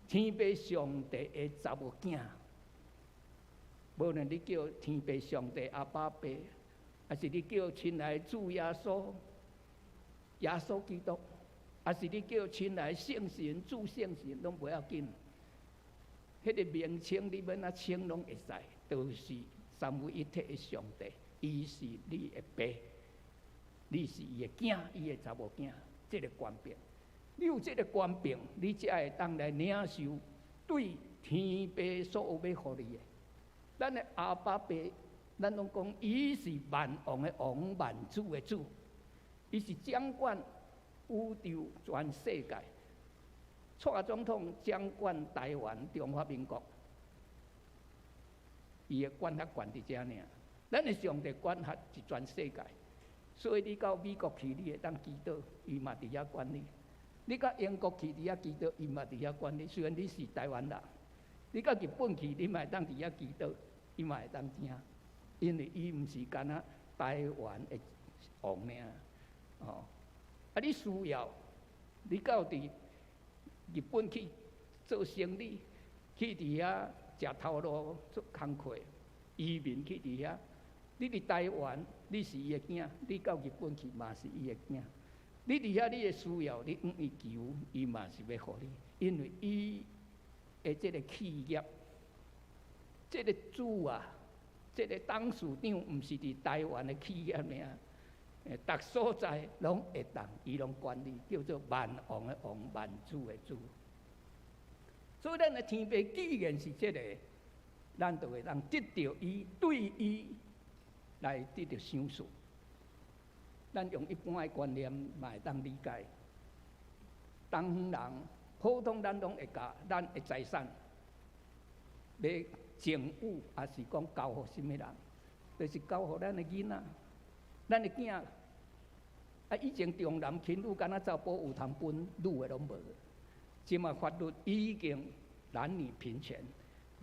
天父上帝的查某囝。無論你叫天父上帝阿爸爸，抑是你叫親愛主耶穌、耶穌基督，抑是你叫親愛聖神、主聖神，攏無要緊。彼个名稱你欲按怎稱攏會使，都是三位一體的上帝，伊是你的爸，你是伊的囝，伊的查某囝，這个權柄。你有這个權柄，你才會當來領受對天父所有欲予你的。咱的阿爸爸，咱攏講伊是萬王的王，萬主的主，伊是掌管宇宙全世界。蔡總統掌管台灣中華民國，伊的管轄權佇遮爾。咱的上帝管轄是全世界，所以你到美國去，你會當祈禱，伊嘛佇遐管你；你到英國去，佇遐祈禱，伊嘛佇遐管你。雖然你是台灣人，你到日本去，你嘛會當佇遐祈禱，伊嘛會當聽，因為伊毋是干焦台灣的王爾。哦，啊，你需要，你到佇日本去做生意，去佇遐食頭路做工課，移民去佇遐。你佇台灣，你是伊的囝；你到日本去嘛是伊的囝。你佇遐你的需要，你向伊求，伊嘛是欲予你，因為伊的這个企業，這个主啊，這个董事長毋是佇台灣的企業爾，逐所在攏會當，伊攏管理，叫做萬王的王，萬主的主。所以咱的天父既然是這个，咱就會當得著伊，對伊來得著賞賜。咱用一般的觀念嘛會當理解。東方人普通咱攏會共咱的財產，欲贈予，抑是講交予啥物人，就是交予咱的囡仔、咱的囝。啊，以前重男輕女，敢若查埔有通分，女的攏無。這馬法律已經男女平權，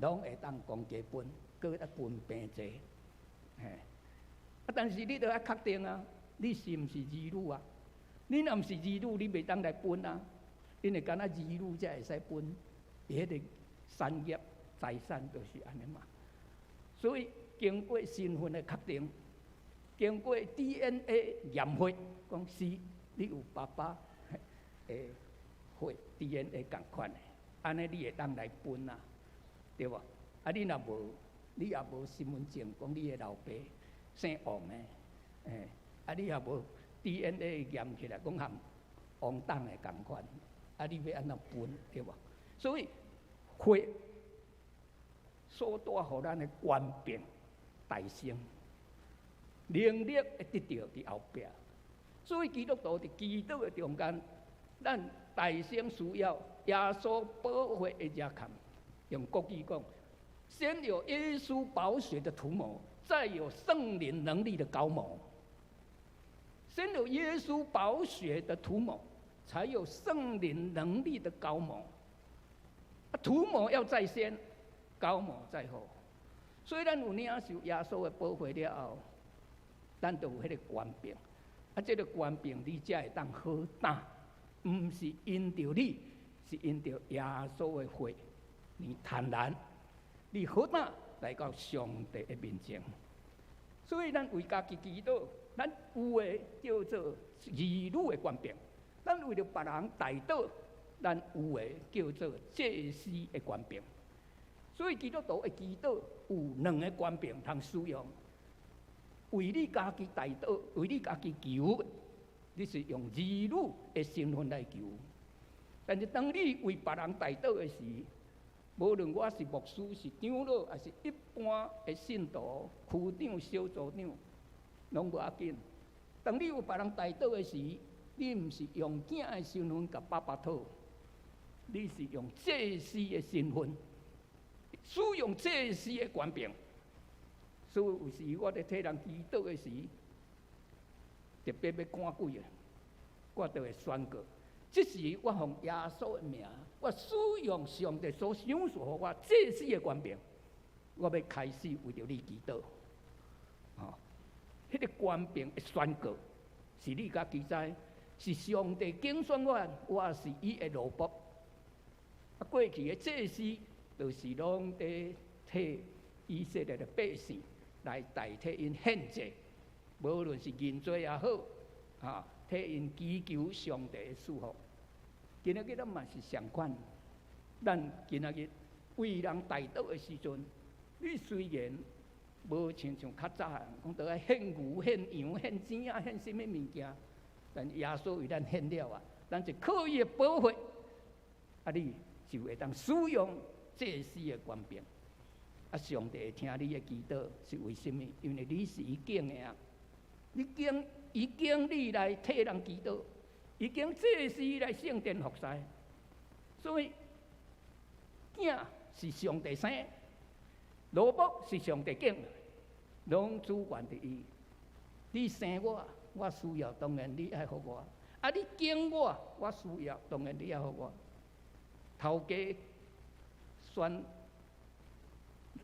攏會當公家分，閣愛分平濟。嘿，啊，但是你著愛確定啊，你是毋是兒女啊？你若毋是兒女，你袂當來分啊。因為干焦兒女才會使分，伊彼個產業財產就是按呢嘛。所以經過身份的確定，經過 DNA 驗血，講是你有爸爸的血 DNA 仝款的，按呢你會當來分啊，對無？啊，你若無，你也無身份證，講你的老爸姓王的，欸，啊，你也無 DNA 驗起來，講和王董的仝款，啊，你欲按怎分，對無？所以血所帶予咱的權柄大升，能力會得著佇後壁。所以基督徒佇祈禱的中間，咱大聲需要耶穌寶血的遮看，用國語講，先有耶穌寶血的塗抹，再有聖靈能力的膏抹。先有耶穌寶血的塗抹，才有聖靈能力的膏抹。啊，塗抹要在先，膏抹在後。所以咱有領受耶穌的寶血了後，咱就有彼个權柄。啊，這个權柄你才會當好擔，毋是因著你，是因著耶穌的血，你坦然，你好膽來到上帝的面前。所以咱為家己祈禱，咱有的叫做兒女的權柄；咱為著別人代禱，咱有的叫做祭司的權柄。所以基督徒的祈禱有兩个權柄通使用。為你家己代禱，為你家己求，你是用兒女的身份來求。但是當你為別人代禱的時，無論我是牧師、是長老，抑是一般的信徒、區長、小組長，攏無要緊。當你為別人代禱的時，你毋是用囝的身份共爸爸討，你是用祭司的身份，使用祭司的權柄。所以有時我佇替人祈禱的時，特別欲趕鬼的，我就會宣告：這時我奉耶穌的名，我使用上帝所賞賜予我祭司的權柄，我欲開始為著你祈禱。吼，彼个權柄的宣告，是你家己知，是上帝揀選我，我是伊的奴僕。啊，過去的祭司就是攏佇替以色列的百姓來代替𪜶獻祭，無論是認罪也好，啊，替𪜶祈求上帝的賜福。今仔日咱嘛是相款，咱今仔日為人代禱的時陣，你雖然無親像較早人講，著愛獻牛、獻羊、獻錢仔、獻啥物物件，但耶穌為咱獻了啊，咱就靠伊的寶血，啊，你就會當使用祭司的權柄。啊，上帝會聽你的祈禱，是為啥物？因為你是伊揀的啊！你揀伊揀你來替人祈禱，伊揀祭司來聖殿服侍，所以囝是上帝生，奴僕是上帝揀，攏主權佇伊。你生我，我需要當然你愛予我；啊，你揀我，我需要當然你愛予我。頭家選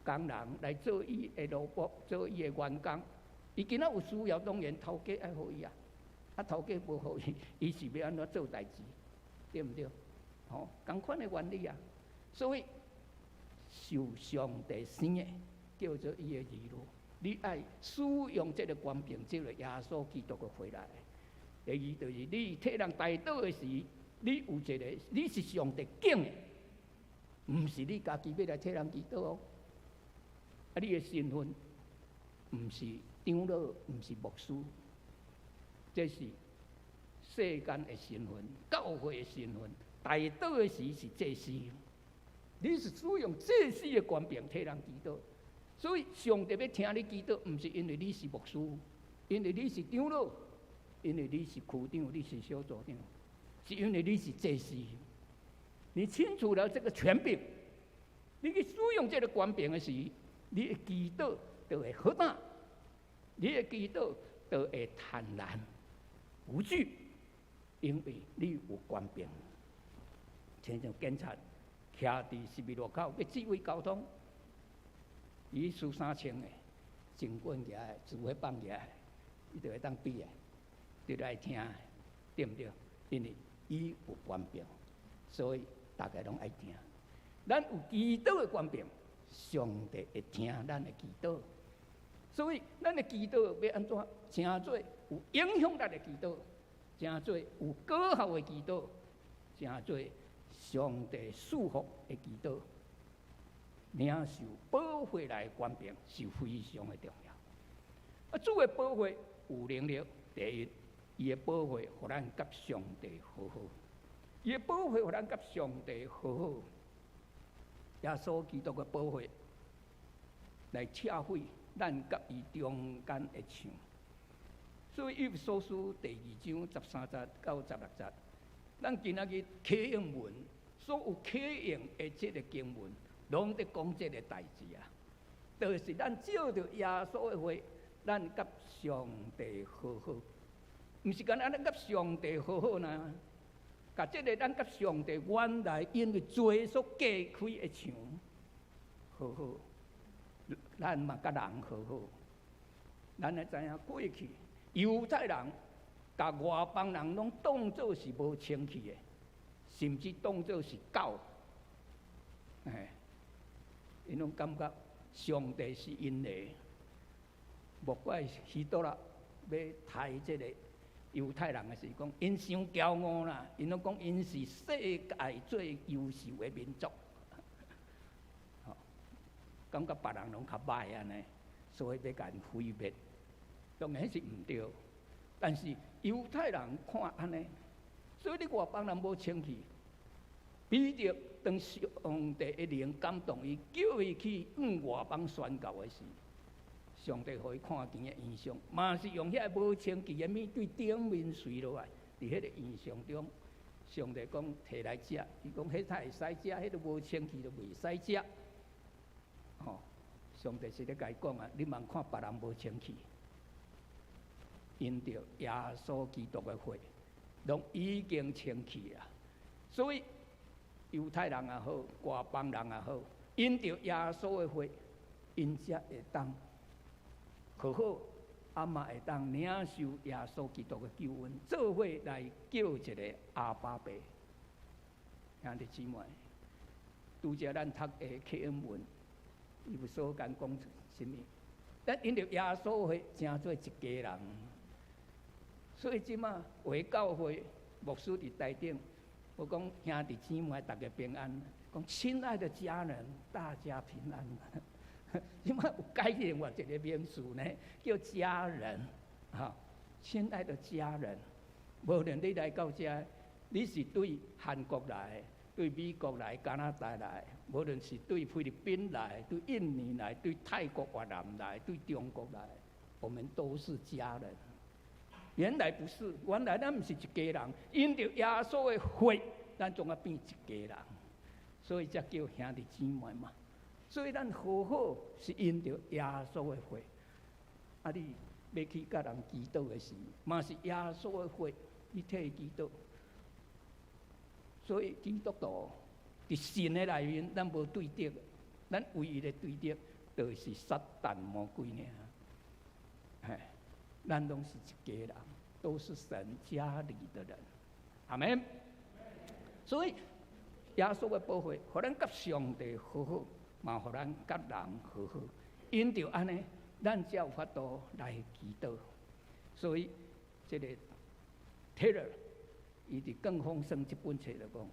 工人來做伊的奴僕，做伊的員工。伊今仔有需要，當然頭家愛予伊啊。啊，頭家無予伊，伊是欲按怎做代誌？對毋對？吼，仝款的原理啊。所以受上帝生的，叫做伊的兒女。你愛使用這个權柄，這个耶穌基督的血來。第二就是你替人代禱的時，你有一个，你是上帝揀的，毋是你家己欲來替人祈禱哦。啊，你的身份毋是長老，毋是牧師，這是世間的身份，教會的身份。代禱的時是祭司，你是使用祭司的權柄替人祈禱，所以上帝欲聽你祈禱，毋是因為你是牧師，因為你是長老，因為你是區長，你是小組長，是因為你是祭司。你清楚了這個權柄，你去使用這個權柄的時，你的祈禱就會好膽，你的祈禱就會坦然無懼，因為你有權柄。親像警察徛佇十字路口欲指揮交通，伊輸衫穿的，警棍舉來，指揮棒舉來，伊就會當比的，就來聽，對毋對？因為伊有權柄，所以大家攏愛聽。咱有祈禱的權柄，上帝會聽咱的祈禱。所以咱的祈禱欲按怎成做有影響力的祈禱，成做有果效的祈禱，成做上帝賜福的祈禱，領受寶血來權柄是非常的重要。啊，主的寶血有能力，第一，伊的寶血予咱佮上帝和好，伊的寶血予咱佮上帝和好。耶穌基督的寶血來拆毀咱佮伊中間的牆。所以以弗所書第二章13節到16節，咱今仔日啟應文所有啟應的這个經文，攏佇講這个代誌啊，就是咱藉著耶穌的血，咱佮上帝和好，毋是干焦咱佮上帝和好呢。共這个咱佮上帝原來因為罪所隔開的牆和好，咱嘛佮人和好。咱會知影過去猶太人共外邦人攏當做是無清氣的，甚至當做是狗。嘿，𪜶攏感覺上帝是𪜶的，莫怪希特勒欲刣這个猶太人的時講，𪜶傷驕傲啦，𪜶攏講𪜶是世界最優秀的民族，吼，感覺別人攏較歹按呢，所以欲共𪜶毀滅。當然彼是毋對，但是猶太人看按呢，所以你外邦人無清氣。彼得當上帝的靈感動伊，叫伊去向外邦宣告的時，上帝予伊看見的異象，嘛是用遐無清氣的物對頂面垂落來，佇彼个異象中，上帝講提來食，伊講彼才會使食，彼个無清氣就袂使食。吼，上帝是咧共伊講啊，你茫看別人無清氣，因著耶穌基督的血，攏已經清氣啊，所以。猶太人也好，外邦人也好，因著耶穌的血，𪜶才會當和好，啊嘛會當領受耶穌基督的救恩，做伙來叫一个阿爸爸。兄弟姊妹，拄才咱讀的啟恩文，伊有所間講啥物？咱因著耶穌的血，成做一家人。所以這馬回教會牧師佇台頂。我講兄弟姊妹，大家平安。講親愛的家人，大家平安。這馬有改另外一个名詞呢，叫家人。哈，親愛的家人，無論你來到遮，你是對韓國來，對美國來、加拿大來，無論是對菲律賓來、對印尼來、對泰國、越南來、對中國來，我們都是家人。原來不是，原來咱毋是一家人，因著耶穌的血，咱總啊變一家人，所以才叫兄弟姊妹嘛。所以咱和好是因著耶穌的血。啊，你欲去共人祈禱的時，嘛是耶穌的血，你替伊祈禱。所以基督徒佇神的內面，咱無對敵，咱唯一的對敵就是撒旦魔鬼爾。嘿。咱攏是一家人，都是神家裡的人，阿門。所以耶穌的寶血，予咱佮上帝和好，嘛予咱佮人和好。因著按呢，咱才有法度來祈禱。所以這个 Taylor 伊佇更豐盛這本冊就講，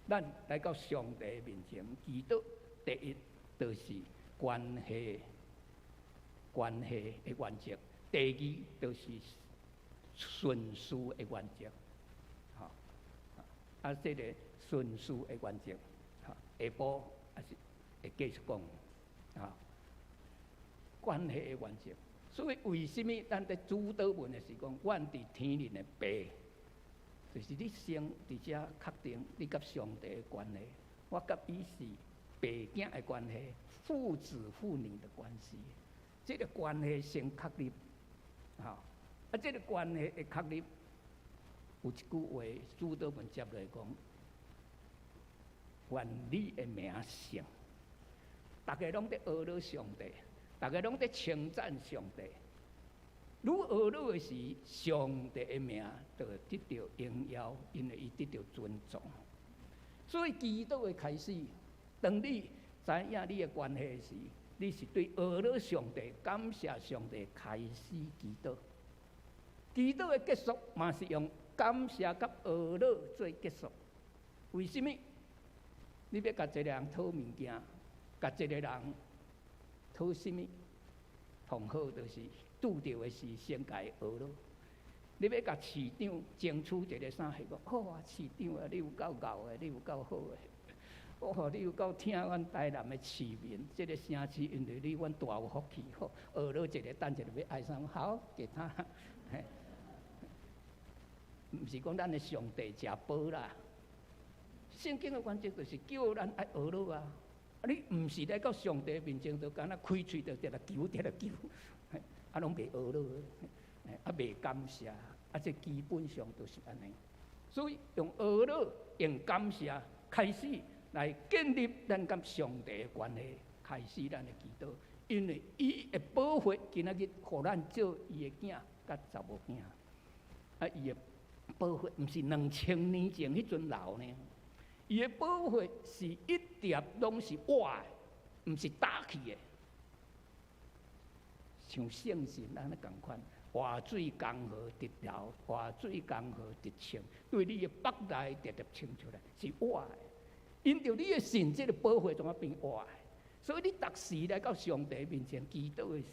咱來到上帝面前祈禱，第一就是關係的原則。第二就是順序的原則，吼，啊，這个順序的原則，吼，下晡還是會繼續講，啊，關係的原則。所以為什麼咱佇主禱文的時講，願佇天靈的爸，就是你先佇遮確定你佮上帝的關係，我佮伊是爸囝的關係，父子父女的關係，這个關係先確立。吼，啊，這个關係的確立，有一句話，主禱文接落來講：願你的名聖。逐家攏佇呵咾上帝，逐家攏佇稱讚上帝。愈呵咾的時，上帝的名就會得著榮耀，因為伊得著尊重。所以祈禱的開始，當你知影你的關係時，你是對呵咾上帝、感謝上帝開始祈禱。祈禱的結束嘛是用感謝佮呵咾做結束。為什麼？你欲共一個人討物件，共一個人討啥物？上好就是拄著的時先共伊呵咾。你欲共市長爭取一个啥？彼講好啊，市長啊，你有夠𠢕的，你有夠好的。哦，你有夠疼阮台南的市民，這个城市因為你，阮大有福氣。好，呵咾一个，等一下欲愛啥？好，給他。嘿，毋是講咱的上帝食飽啦。聖經的原則就是叫咱愛呵咾啊！啊，你毋是來到上帝面前，就敢若開喙就直來求，直來求，啊，攏袂呵咾，啊，袂感謝，啊，這基本上都是按呢。所以用哀樂，用感謝開始來建立咱佮上帝的關係，開始咱的祈禱。因為伊的寶血今仔日予咱做伊的囝佮查某囝。啊，伊的寶血毋是2000年前彼陣流呢，伊的寶血是一粒攏是活的，毋是打去的。像聖神按呢仝款，活水江河直流，活水江河直衝，對你的腹內直直衝出來，是活的。因著你的信，這个寶血怎啊變活的？所以你逐時來到上帝面前祈禱的時，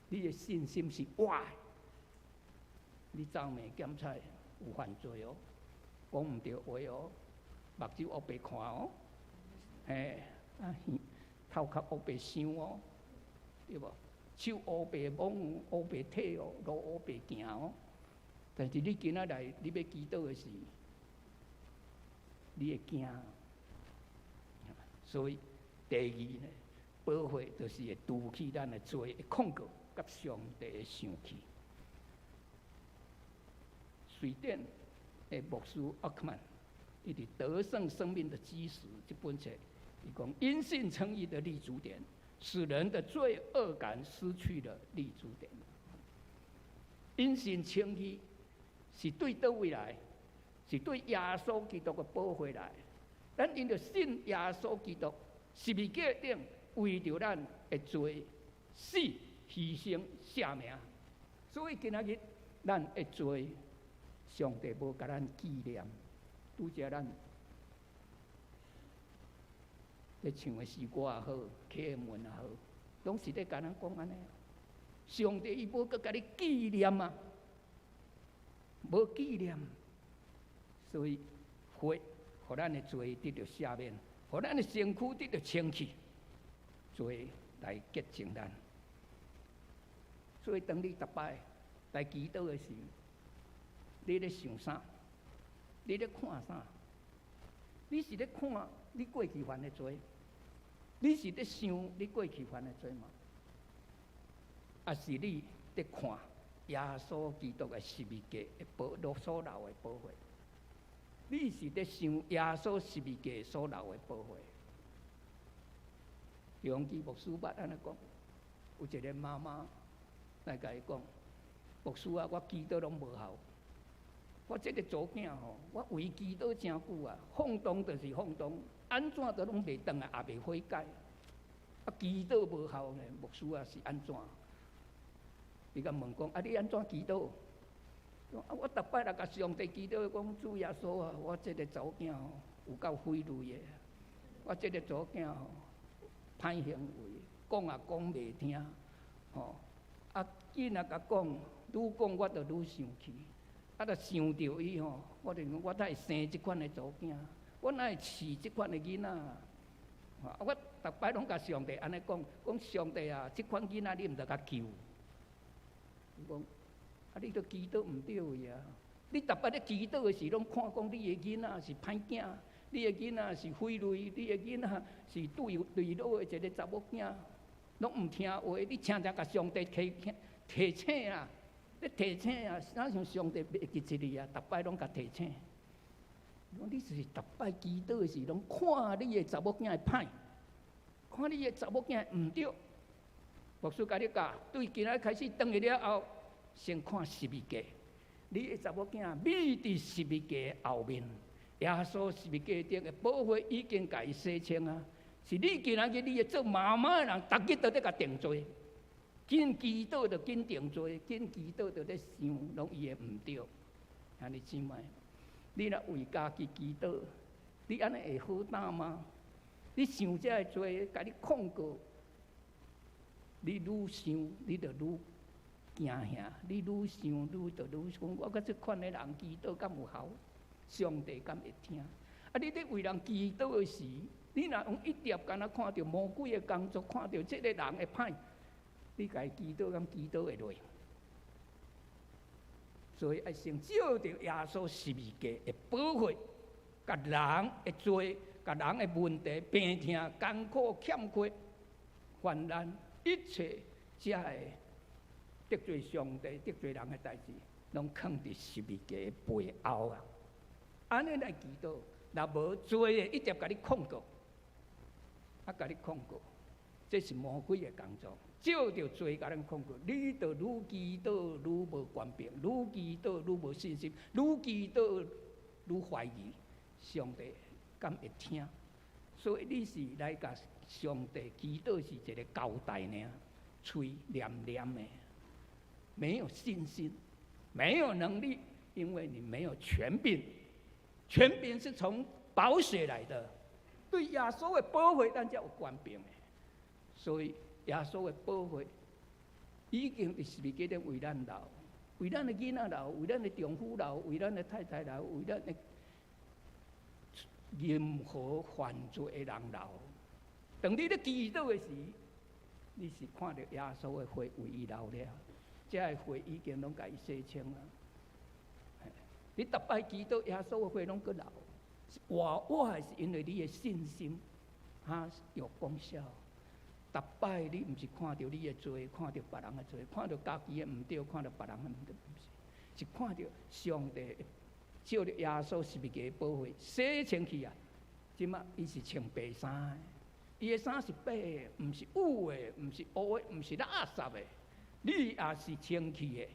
你的信心是活的。你走暝檢採有犯罪哦，講毋著話哦，目睭烏白看哦，嘿，啊頭殼烏白想哦，對無？手烏白摸，烏白提哦，路烏白行哦。但是你今仔來，你欲祈禱的時，你會驚。所以第二呢，寶血就是會除去咱的罪的控告，佮上帝的生氣。瑞典的牧師奧克曼，伊佇《得勝生命的基石》這本冊，伊講因信稱義的立足點，使人的罪惡感失去了立足點。因信稱義是對佗位來？是對耶穌基督的寶血來。咱因著信耶穌基督，十字架頂為著咱的罪死犧牲捨命，所以今仔日咱的罪，上帝無共咱紀念。拄才咱咧唱的詩歌也好，啟文也好，攏是咧共咱講按呢。上帝伊無閣共你紀念啊，無紀念，所以血予咱的罪得著赦免，予咱的身軀得著清氣，罪來潔淨咱。所以當你逐擺來祈禱的時，你咧想啥？你咧看啥？你是咧看你過去犯的罪？你是咧想你過去犯的罪嗎？抑是你咧看耶穌基督的十字架的寶所流的寶血？你是咧想耶穌十字架所流的寶血？楊基牧師捌按呢講，有一个媽媽來共伊講：牧師啊，我祈禱攏無效。我這个查某囝吼，我為祈禱誠久啊，放蕩就是放蕩，按怎都攏袂轉來，也袂悔改。啊，祈禱無效呢，牧師啊是按怎？伊共問講：啊，你按怎祈禱？啊，我逐擺來共上帝祈禱，講主耶穌啊，我這个查某囝吼有夠匪類的，我這个查某囝吼歹行為，講也講袂聽，吼啊，緊仔共講，愈講我就愈生氣。啊！若想著伊吼，我就講我哪會生這款的查某囝？我哪會飼這款的囡仔？啊！我逐擺攏共上帝按呢講，講上帝啊，這款囡仔你毋著共救。伊講啊，你都祈禱毋對位啊！你逐擺咧祈禱的時，攏看講你的囡仔是歹囝，你的囡仔是匪類，你的囡仔是對對老的一个查某囝，攏毋聽話，你常常共上帝提提醒啊！咧提醒啊，哪像上帝袂記得你啊？逐擺攏共提醒。講你是逐擺祈禱的時，攏看你的查某囝的歹，看你的查某囝毋對。牧師共你教，對今仔開始轉去了後，先看十字架。你的查某囝覕佇十字架後面，耶穌十字架頂的寶血已經共伊洗清啊！是你今仔日你的做媽媽的人，逐日都咧共定罪。緊祈禱就緊定罪，緊祈禱就咧想，攏伊的毋對。兄弟姊妹，你若為家己祈禱，你按呢會好擔嗎？你想這个罪，共你控告，你愈想，你就愈驚嚇；你愈想，愈就愈講，我佮這款的人祈禱敢有效？上帝敢會聽？啊，你咧為人祈禱的時，你若用一粒敢若看著魔鬼的工作，看著這个人的歹，你共伊祈禱，敢祈禱會落？所以愛先照著耶穌十字架的寶血，共人的罪、共人的問題、病痛、艱苦、欠缺、患難，一切這个得罪上帝、得罪人的代誌，攏囥佇十字架的背後啊！按呢來祈禱，若無罪會一直共你控告，啊，共你控告，這是魔鬼的工作。藉著罪共咱控告，你就愈祈禱愈無權柄，愈祈禱愈無信心，愈祈禱愈懷疑上帝敢會聽。所以你是來共上帝祈禱是一個交代爾，喙黏黏的，沒有信心，沒有能力，因為你沒有權柄。權柄是從寶血來的，對耶穌的寶血，咱才有權柄的。所以耶穌的寶血已經佇十字架頂為咱流，為咱的囡仔流，為咱的丈夫流，為咱的太太流，為咱的任何犯罪的人流。當你咧祈禱的時，你是看著耶穌的血為伊流了，這個血已經攏共伊洗清啊。你逐擺祈禱，耶穌的血攏閣流，活活的是因為你的信心哈有功效。逐擺你毋是看著你的罪，看著別人的罪，看著家己的毋對，看著別人的毋對，毋是，是看著上帝藉著耶穌十字架的寶血洗清去啊！這馬伊是穿白衫的，伊的衫是白的，毋是污的，毋是烏的，毋是垃圾的，你也是清氣的。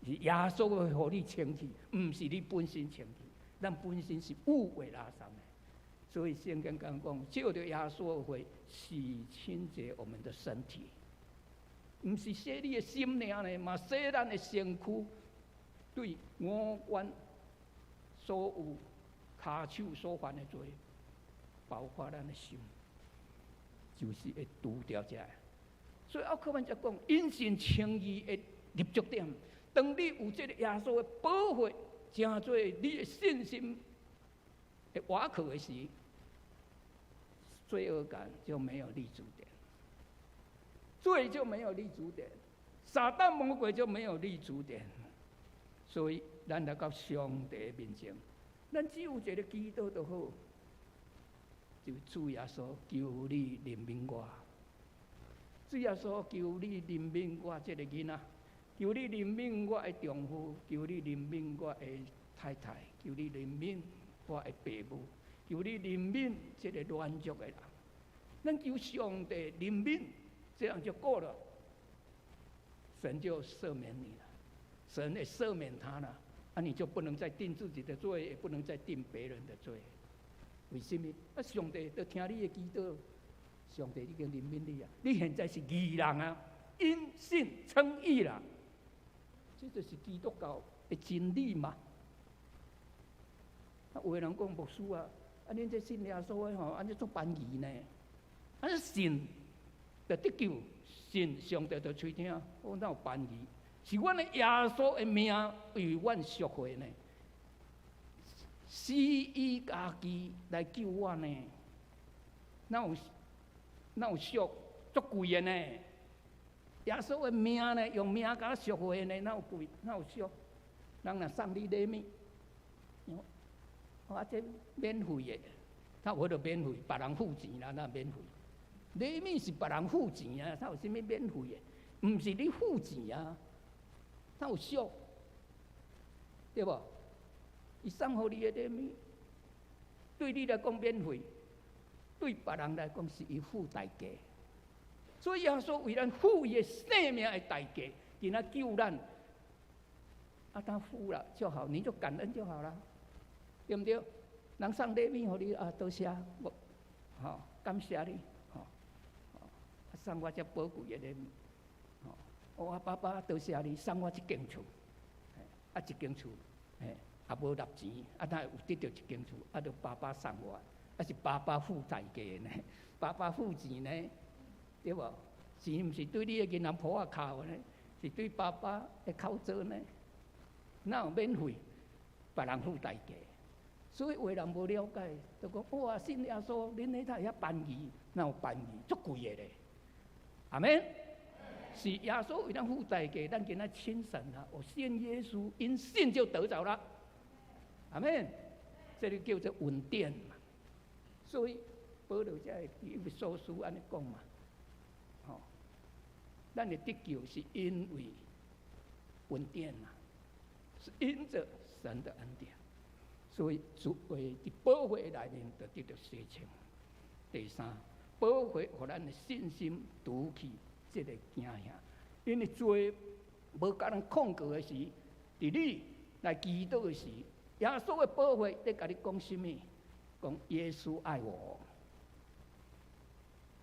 是耶穌會予你清氣，毋是你本身清氣。咱本身是污穢垃圾的，所以聖經講講，藉著耶穌的血洗清潔我們的身體，毋是洗你的心爾呢，嘛洗咱的身軀，對五官所有跤手所犯的罪，包括咱的心，就是會除掉這個。所以奧克曼才講，因信稱義的立足點。當你有這個耶穌的寶血，成做你的信心的倚靠的時，罪惡感就沒有立足點，罪就沒有立足點，撒旦魔鬼就沒有立足點。所以，咱來到上帝面前，咱只有一个祈禱就好，就主耶穌，求你憐憫我。主耶穌，求你憐憫我這个囡仔。求你憐憫我的丈夫，求你憐憫我的太太，求你憐憫我的爸母，求你憐憫這个軟弱的人。咱求上帝憐憫，這樣就夠了，神就赦免你了，神也赦免他了，啊，你就不能再定自己的罪，也不能再定別人的罪。為什麼？啊，上帝都聽你的祈禱，上帝已經憐憫你啊！你現在是義人啊，因信稱義啦。這就是基督教的真理嘛。啊，有的人講牧師啊，啊，恁這信耶穌的吼，按呢足便宜呢？啊，信就得救，信上帝就垂聽，我哪有便宜？是阮的耶穌的命為阮贖回呢？死伊家己來救我呢？哪有哪有俗足貴的呢？耶穌的命呢？用命共贖回呢？哪有貴？哪有俗？人若送你禮物，啊，這免費的，他有彼就免費，別人付錢啦，哪免費？禮物是別人付錢啊，哪有啥物免費的？毋是你付錢啊，哪有俗？對無？伊送予你的禮物，對你來講免費，對別人來講是伊付代價。所以耶穌為咱付伊的性命的代價，今仔救咱。啊，他付了就好，你就感恩就好了，對毋對？人送禮物予你啊，多謝，我，吼，感謝你，吼，送我這寶貴的禮物，吼，我爸爸多謝你送我這間厝，啊，這間厝，嘿，也無納錢，啊，哪會有得著這間厝，啊，就爸爸送我，啊是爸爸付代價呢，爸爸付錢呢，對無？錢毋是對你的銀行簿仔扣呢，是對爸爸的口座呢。哪有免費？別人付代價，所以有的人無了解，就講哇，信耶穌，恁彼會遐便宜，哪有便宜？足貴的咧。阿們，是耶穌為咱付代價，咱今仔親神啊！我信耶穌，因信就得著了。阿們，這個叫做恩典嘛。所以保羅才會以弗所書按呢講嘛，吼，咱的得救是因為恩典啊。是因著神的恩典，所以主話佇寶血內面就得著洗清。第三，寶血予咱的信心除去這个驚嚇，因為罪無共咱控告的時，佇你來祈禱的時，耶穌的寶血佇共你講啥物？講耶穌愛我。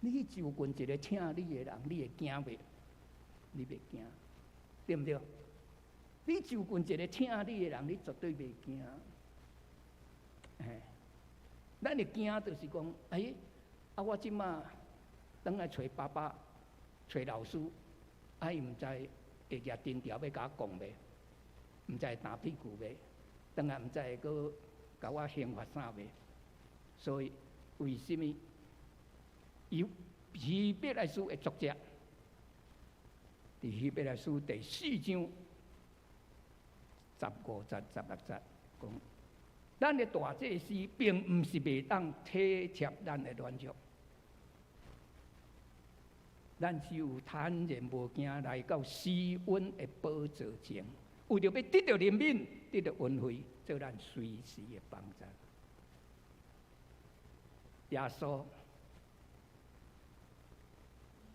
你去就近一个疼你的人，你會驚袂？你袂驚，對毋對？你就近一个疼你的人，你絕對袂驚。嘿，咱會驚就是講，欸，啊，我這馬轉來揣爸爸、揣老師，啊，伊毋知會舉藤條欲共我摃袂？毋知會打屁股袂？轉來毋知會閣共我刑罰啥袂？所以為啥物？有希伯來書的作者，佇希伯來書第四章15節、16節講，咱的大祭司並毋是袂當體貼咱的軟弱，咱只有坦然無驚來到施恩的寶座前，為著欲得著憐憫，得著恩惠，做咱隨時的幫助。耶穌，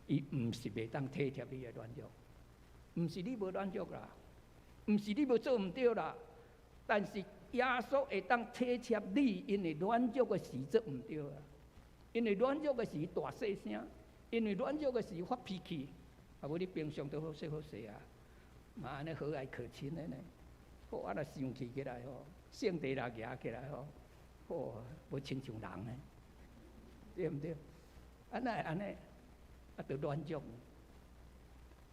伊毋是袂當體貼你的軟弱，毋是你無軟弱啦，毋是你無做毋對啦，但是耶穌會當體貼你，因為軟弱的時做毋對啊，因為軟弱的時大細聲，因為軟弱的時發脾氣，啊無你平常都好勢好勢啊，嘛按呢和藹可親的呢，好啊若生氣起來吼，性地若舉起來吼，好無親像人呢，對毋對？啊哪會按呢？啊，著軟弱。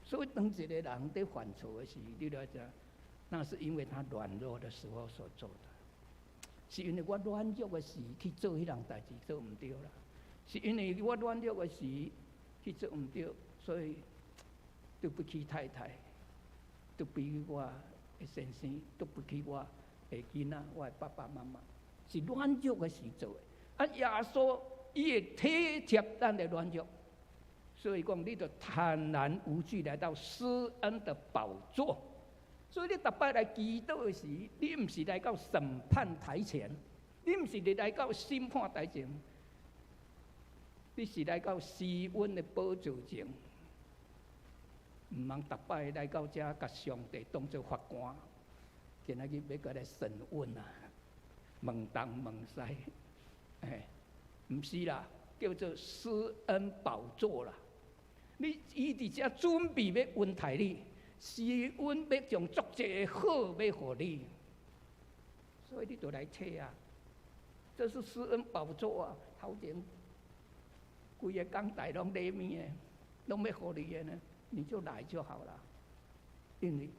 所以當一個人佇犯錯的時，你著知，那是因為他軟弱的時候所做的，是因為我軟弱的時去做彼項代誌做毋對啦，是因為我軟弱的時去做毋對，所以對不起太太，對不起我的先生，對不起我的囡仔，我的爸爸媽媽，是軟弱的時做的。啊，耶穌伊會體貼咱的軟弱。所以講，你著坦然無懼來到施恩的寶座。所以你逐擺來祈禱的時，你毋是來到審判台前，你毋是來到審判台前，你是來到施恩的寶座前。毋通逐擺來到遮，共上帝當做法官，今仔日欲閣來審問啊，問東問西，欸，毋是啦，叫做施恩寶座啦。你伊佇遮準備欲恩待你，施恩欲將足濟好欲予你，所以你著來揣啊。這是施恩寶座啊，頭前規个講台攏禮物的，攏欲予你的呢，你就來就好了。因為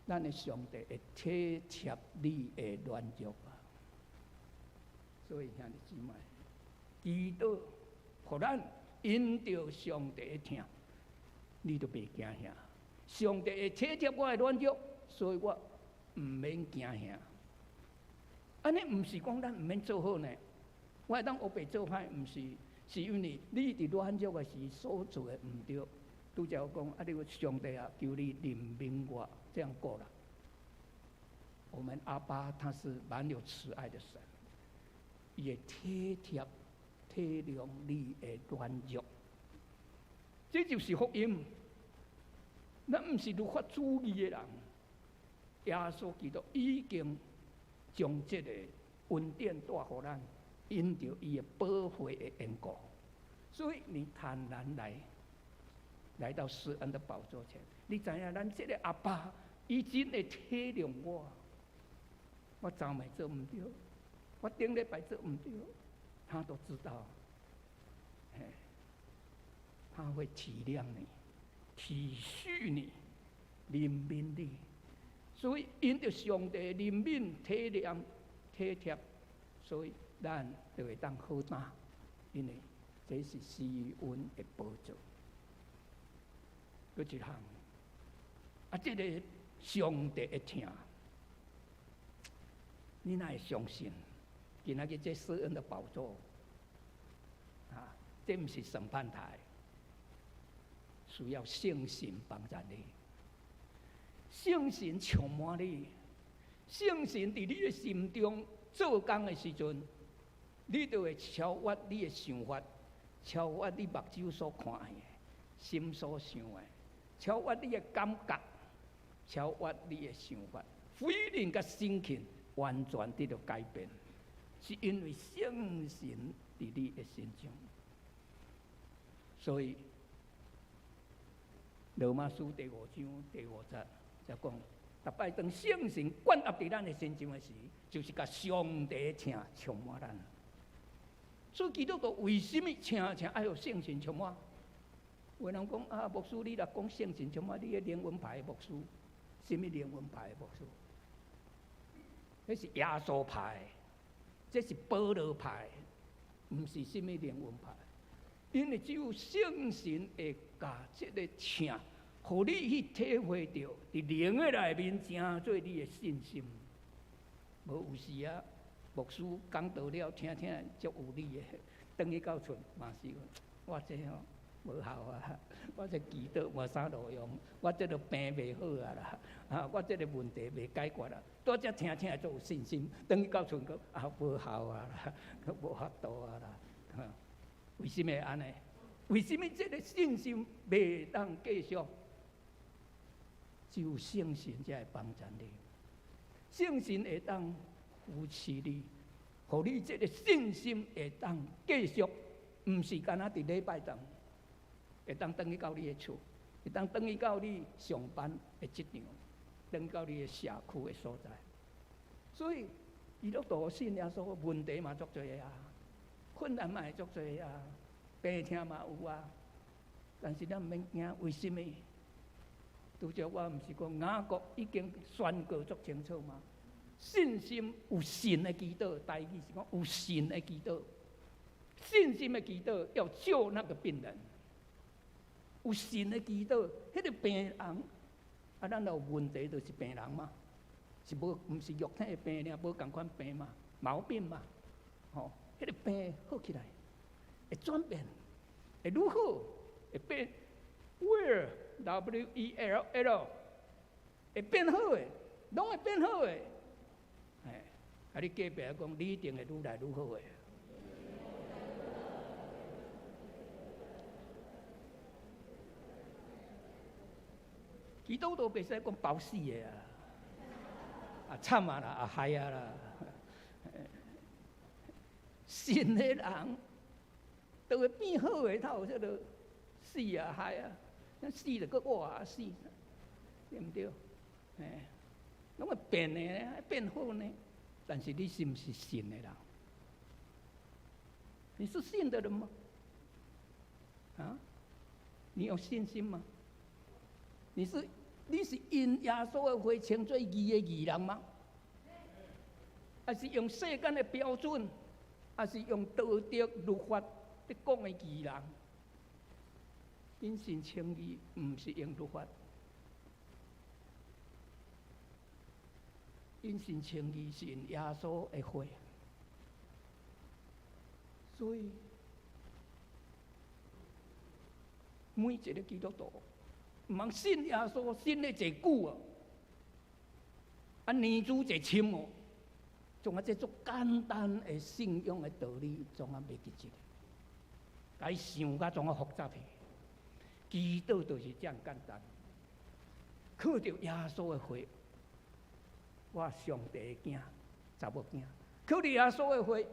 咱的上帝會體貼你的軟弱啊，所以兄弟姊妹，祈禱予咱因著上帝的疼，你就袂驚嚇。上帝會體貼我的軟弱，所以我毋免驚嚇。按呢毋是講咱毋免做好呢，我會當烏白做歹，毋是，是因為你佇軟弱的時所做的毋對。拄才我講，啊，你上帝啊，求你憐憫我，這樣夠了。我們阿爸他是滿有慈愛的神，伊會體貼體諒你的軟弱，這就是福音。咱毋是律法主義的人，耶穌基督已經將這個恩典帶予咱，因著伊的寶血的緣故，所以你坦然來，來到施恩的寶座前，你知影咱這个阿爸，伊真會體諒我。我昨暝做毋對，我頂禮拜做毋對，他都知道。嘿，他會體諒你、體恤你、憐憫你，所以因著上帝憐憫、體諒、體貼，所以咱就會當好擔，因為這是施恩的寶座。閣一項，啊，這个上帝的疼，你哪會相信？今仔日這施恩的寶座，啊，這毋是審判台，需要聖神幫助你，聖神充滿你，聖神佇你的心中做工的時陣，你就會超越你的想法，超越你目睭所看的，心所想的，超越你的感覺，超越你的想法，feeling佮心情完全得著改變，是因為聖神佇你的身上。所以羅馬書第五章第五節才講，逐擺當聖神灌壓佇咱的身上的時，就是共上帝的聖充滿咱。所以基督徒為什麼常常愛予聖神充滿？有人講啊，牧師你若講聖神充滿，你彼靈恩派的牧師，啥物靈恩派的牧師？彼是耶穌派，這是保羅派，毋是啥物靈恩派。因為只有聖神會共這个聖，予你去體會著，佇靈的內面成做你的信心。無有時啊，牧師講道了，聽聽足有理的，轉去到厝嘛是，我這吼無效啊，我這祈禱無啥路用，我這个病袂好啊啦，啊，我這个問題袂解決啊，拄才聽聽足有信心，轉去到厝閣啊無效啊啦，閣無法度啊啦，為什麼按呢？為什麼這个信心袂當繼續？只有聖神才會幫助你，聖神會當扶持你，予你這个信心會當繼續，毋是干焦佇禮拜堂，會當轉去到你的厝，會當轉去到你上班的職場，轉到你的社區的所在。所以，基督徒信耶穌，問題嘛足濟啊，困難嘛會足濟啊，病痛嘛有啊，但是咱毋免驚，為什麼？拄才我毋是講雅各已經宣告足清楚嗎？信心有信的祈禱，台語是講有信的祈禱，信心的祈禱要救那個病人。有信的祈禱，彼個病人啊，咱有問題就是病人嘛，是無毋是肉體的病爾，無仝款病嘛，毛病嘛，吼，彼個病好起來，會轉變，會愈好，會變 well W E L L，會變好的，攏會變好的。哎，啊，你隔壁講，你一定會愈來愈好的。基督徒袂使講包死的啊！啊慘啊啦，啊害啊啦！信的人都會變好的，才有這个死啊害啊，死就閣活啊死，對毋對？哎，攏會變的，變好呢。但是你是毋是信的人？你是信的人嗎？啊？你有信心嗎？你是因耶穌的血稱做義的義人嗎？還是用世間的標準？還是用道德律法咧講的義人？因信稱義，毋是用律法。因信稱義是因耶穌的血。所以每一个基督徒，毋通信耶穌信得濟久啊，啊年資濟深哦，總啊這足簡單的信仰的道理，總啊袂記得，共伊想甲總啊複雜去。祈禱就是遮爾簡單，靠著耶穌的血，我上帝的囝，查某囝，靠著耶穌的血，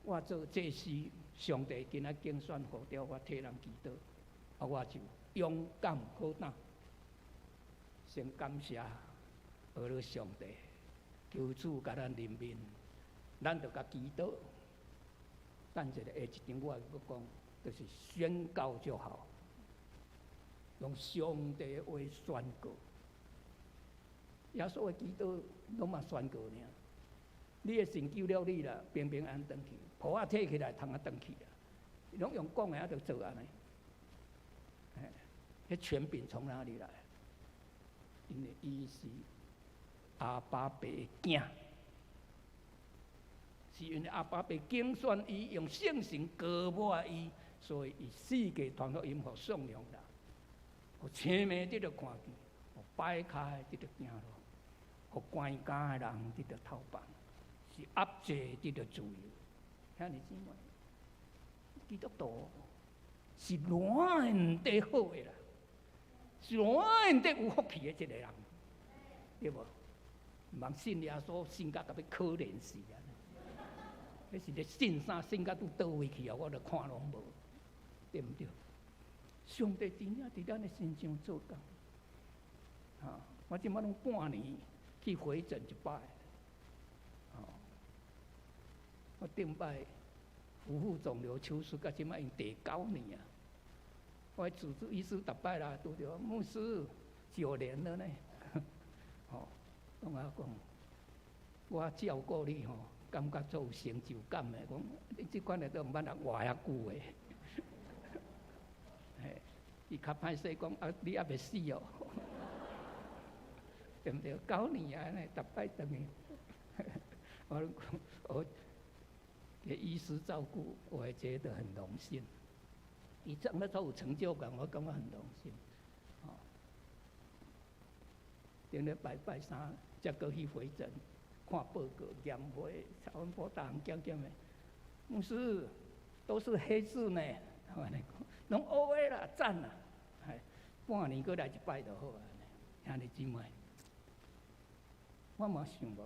我做祭司，上帝今仔揀選呼召我替人祈禱，啊，我就勇敢果膽，先感謝阿羅上帝，求主共咱憐憫，咱就共祈禱。等一下下一場我閣講，就是宣告就好，用上帝的話宣告。耶穌的祈禱攏嘛宣告爾，你的神救了你啦，平平安安轉去，袍仔提起來，通啊轉去啦，攏用講的啊就做按呢。彼權柄從哪裡來？因為伊是阿爸爸的囝，是因為阿爸爸揀選伊，用聖神膏抹伊，所以伊四界傳福音，予頌揚人，予青盲得著看見，予跛跤的得著行路，予關監的人得著透放，是壓制得著自由。兄弟姊妹，基督徒是亂得好的啦，是亂得有福氣的一個人，對無？毋通信耶穌，信甲共欲可憐死啊！彼是咧信啥？信甲拄佗位去啊！我著看攏無，對毋對？上帝真正佇咱的身上做工，哈！我這擺攏半年去回診一擺，吼！我頂擺夫婦腫瘤手術，到這擺已經第九年啊！我主治醫師逐擺來拄著牧師9年了呢，吼！攏共我講，我照顧你吼，感覺足有成就感的。講你這款的都毋捌人活遐久的，嘿，伊較歹勢講啊，你猶未死哦，對毋對？九年啊，呢，逐擺轉去，我講我給醫師照顧，我也覺得很榮幸。伊講得足有成就感，我感覺很榮幸。吼，頂禮拜拜三才閣去回診，看報告、驗血、超音波、逐項檢檢的，牧師都是黑字呢，我按呢講，攏烏的啦，讚啦，嘿，半年閣來一擺就好啊。兄弟姊妹，我嘛想無，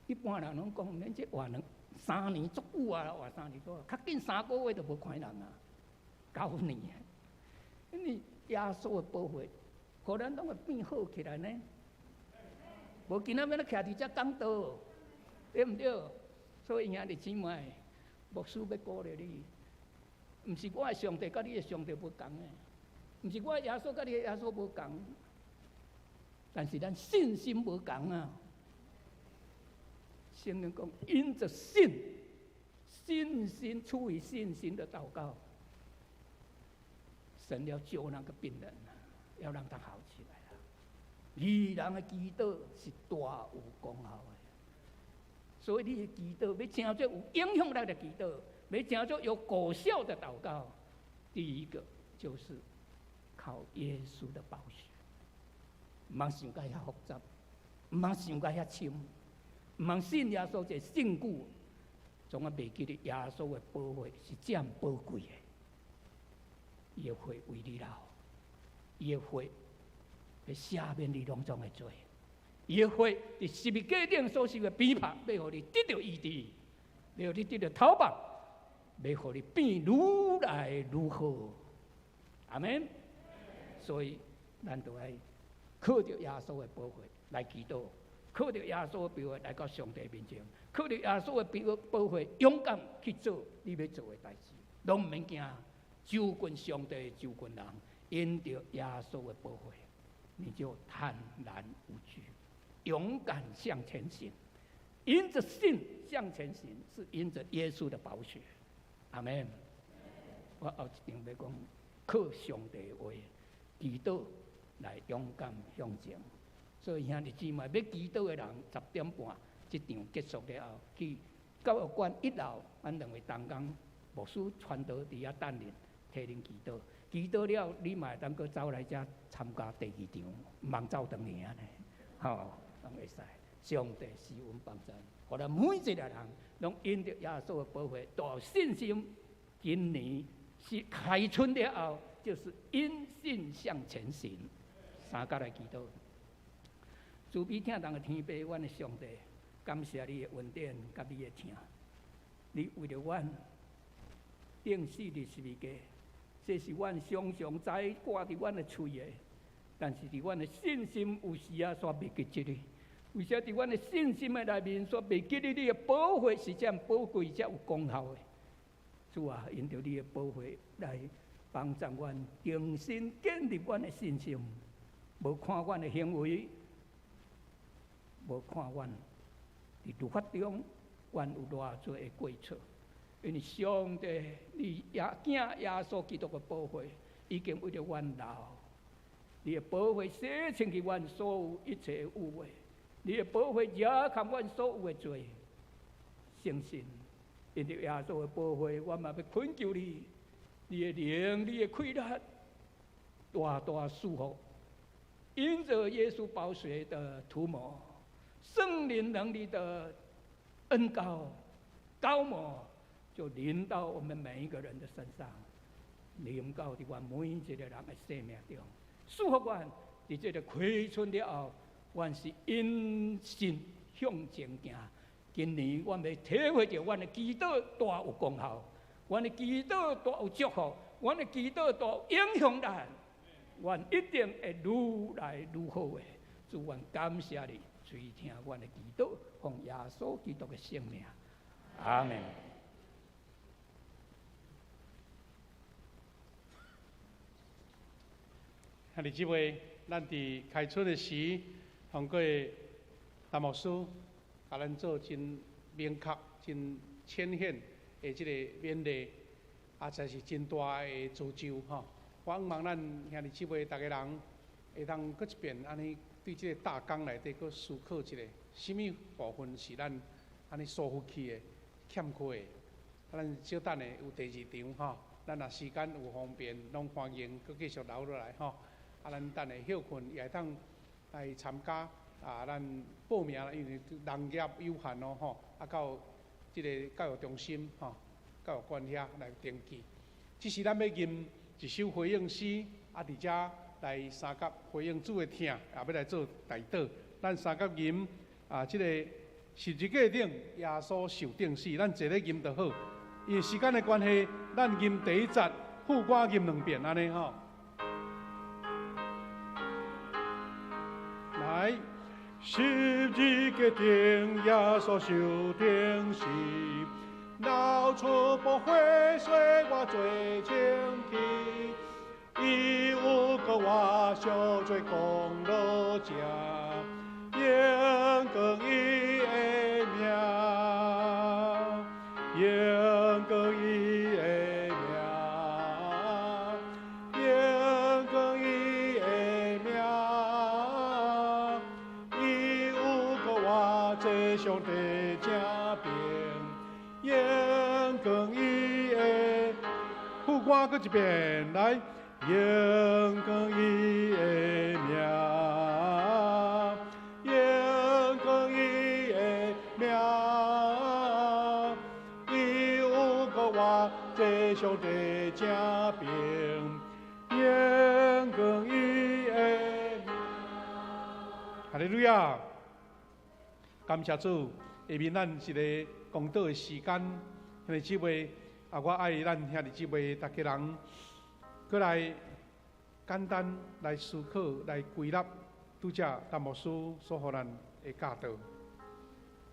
一般人攏講，免這活兩三年足久啊，活三年多，較緊3個月就無看人啊，九年，因為耶穌的寶血，予咱攏會變好起來呢。無今仔欲按怎徛佇遮講道，對毋對？所以兄弟姊妹，牧師欲鼓勵你，毋是我的上帝佮你的上帝無仝的，毋是我的耶穌佮你的耶穌無仝，但是咱信心無仝啊。聖經講，因著信，信心出於信心的禱告，神要救那個病人，要讓他好起來。義人的祈禱是大有功效的，所以你的祈禱欲成做有影響力的祈禱，欲成做有果效的禱告，第一個就是靠耶穌的寶血，毋通想甲遐複雜，毋通想甲遐深，毋通信耶穌這聖句，總愛袂記得耶穌的寶血是這麼寶貴的，伊的血為你流，伊的血會赦免你攏總的罪，伊的血佇十字架頂所受的逼迫，欲予你得著醫治，欲予你得著頭目，欲予你變愈來愈好。阿門。所以，咱就愛靠著耶穌的寶血來祈禱，靠著耶穌的寶血來到上帝面前，靠著耶穌的寶血勇敢去做你欲做的代誌，攏毋免驚，就近上帝，就近人，因著耶穌的寶血，你就坦然無懼，勇敢向前行。因著信向前行，是因著耶穌的寶血。阿門。我後一場欲講靠上帝話，祈禱來勇敢向前。所以兄弟姊妹，欲祈禱的人，10點半這場結束了後，去教育館一樓，阮兩位同工牧師傳道佇遐等恁，替恁祈禱。祈禱了，你嘛會當閣走來遮參加第二場，毋通走轉去按呢，吼，攏會使。上帝施恩幫助，予咱每一個人攏因著耶穌的寶血，大有信心。今年是開春了後，就是因信向前行。三角來祈禱，慈悲疼人的天父，阮的上帝，感謝你的恩典佮你的疼。你為著阮釘死佇十字架，這是阮常常知掛佇阮的喙的，但是佇阮的信心有時仔煞袂記這个。為啥佇阮的信心的內面煞袂記得你的寶血是這麼寶貴、這有功效的？主啊，因著你的寶血來幫助阮重新建立阮的信心，無看阮的行為，無看阮佇律法中，阮有偌濟的過錯。因為上帝，你耶囝耶穌基督的寶血已經為著阮流，你的寶血洗清去阮所有一切的污穢，你的寶血遮蓋阮所有的罪。相信因著耶穌的寶血，我嘛欲懇求你，你的靈、你的氣力，大大賜福。因著耶穌寶血的塗抹，圣灵能力的恩膏、膏抹，就临到我们每一个人的身上，临到伫阮每一个人的生命中，赐福阮伫这个开春了后，阮是因信向前行。今年阮欲体会著，阮的祈禱大有功效，阮的祈禱大有祝福，阮的祈禱大有影響咱，阮一定會愈來愈好的。主，阮感謝你，垂聽阮的祈禱，奉耶穌基督的聖名，阿們。兄弟姊妹，咱佇開春的時，通過陳牧師共咱做真明確、真淺顯的這個勉勵，啊，這是真大的造就吼。我向望咱兄弟姊妹逐个人會當閣一遍按呢對這個大綱內底閣思考一下，啥物部分是咱按呢疏忽去的、欠缺的。啊，咱小等下有第二場吼，咱若時間有方便，攏歡迎閣繼續留落來吼。啊，咱等下歇睏也會當來參加。啊，咱報名啦，因為人額有限哦，吼，啊，到這个教育中心吼，教育館遐來登記。只是咱欲吟一首回應詩，啊，佇遮來相佮回應主的疼，也欲來做代禱。咱相佮吟啊，這个十字架頂耶穌受釘死，咱坐咧吟就好。因為時間的關係，咱吟第一節副歌吟兩遍，按呢吼。來。十字架頂耶穌受釘死，流出寶血洗我罪清氣。伊有閣活贖罪功勞者，榮光伊的名，榮光伊的名，榮光伊的名。伊有閣活這上帝正邊，榮光伊的。副歌閣一遍來，榮光伊的名，榮光伊的名。伊有閣活這上帝正邊，榮光伊的名。哈利路亞！感謝主，下面咱一个公禱的時間，兄弟姊妹，啊，我愛咱兄弟姊妹逐家人，閣來簡單來思考、來歸納，拄才陳牧師所予咱的教導。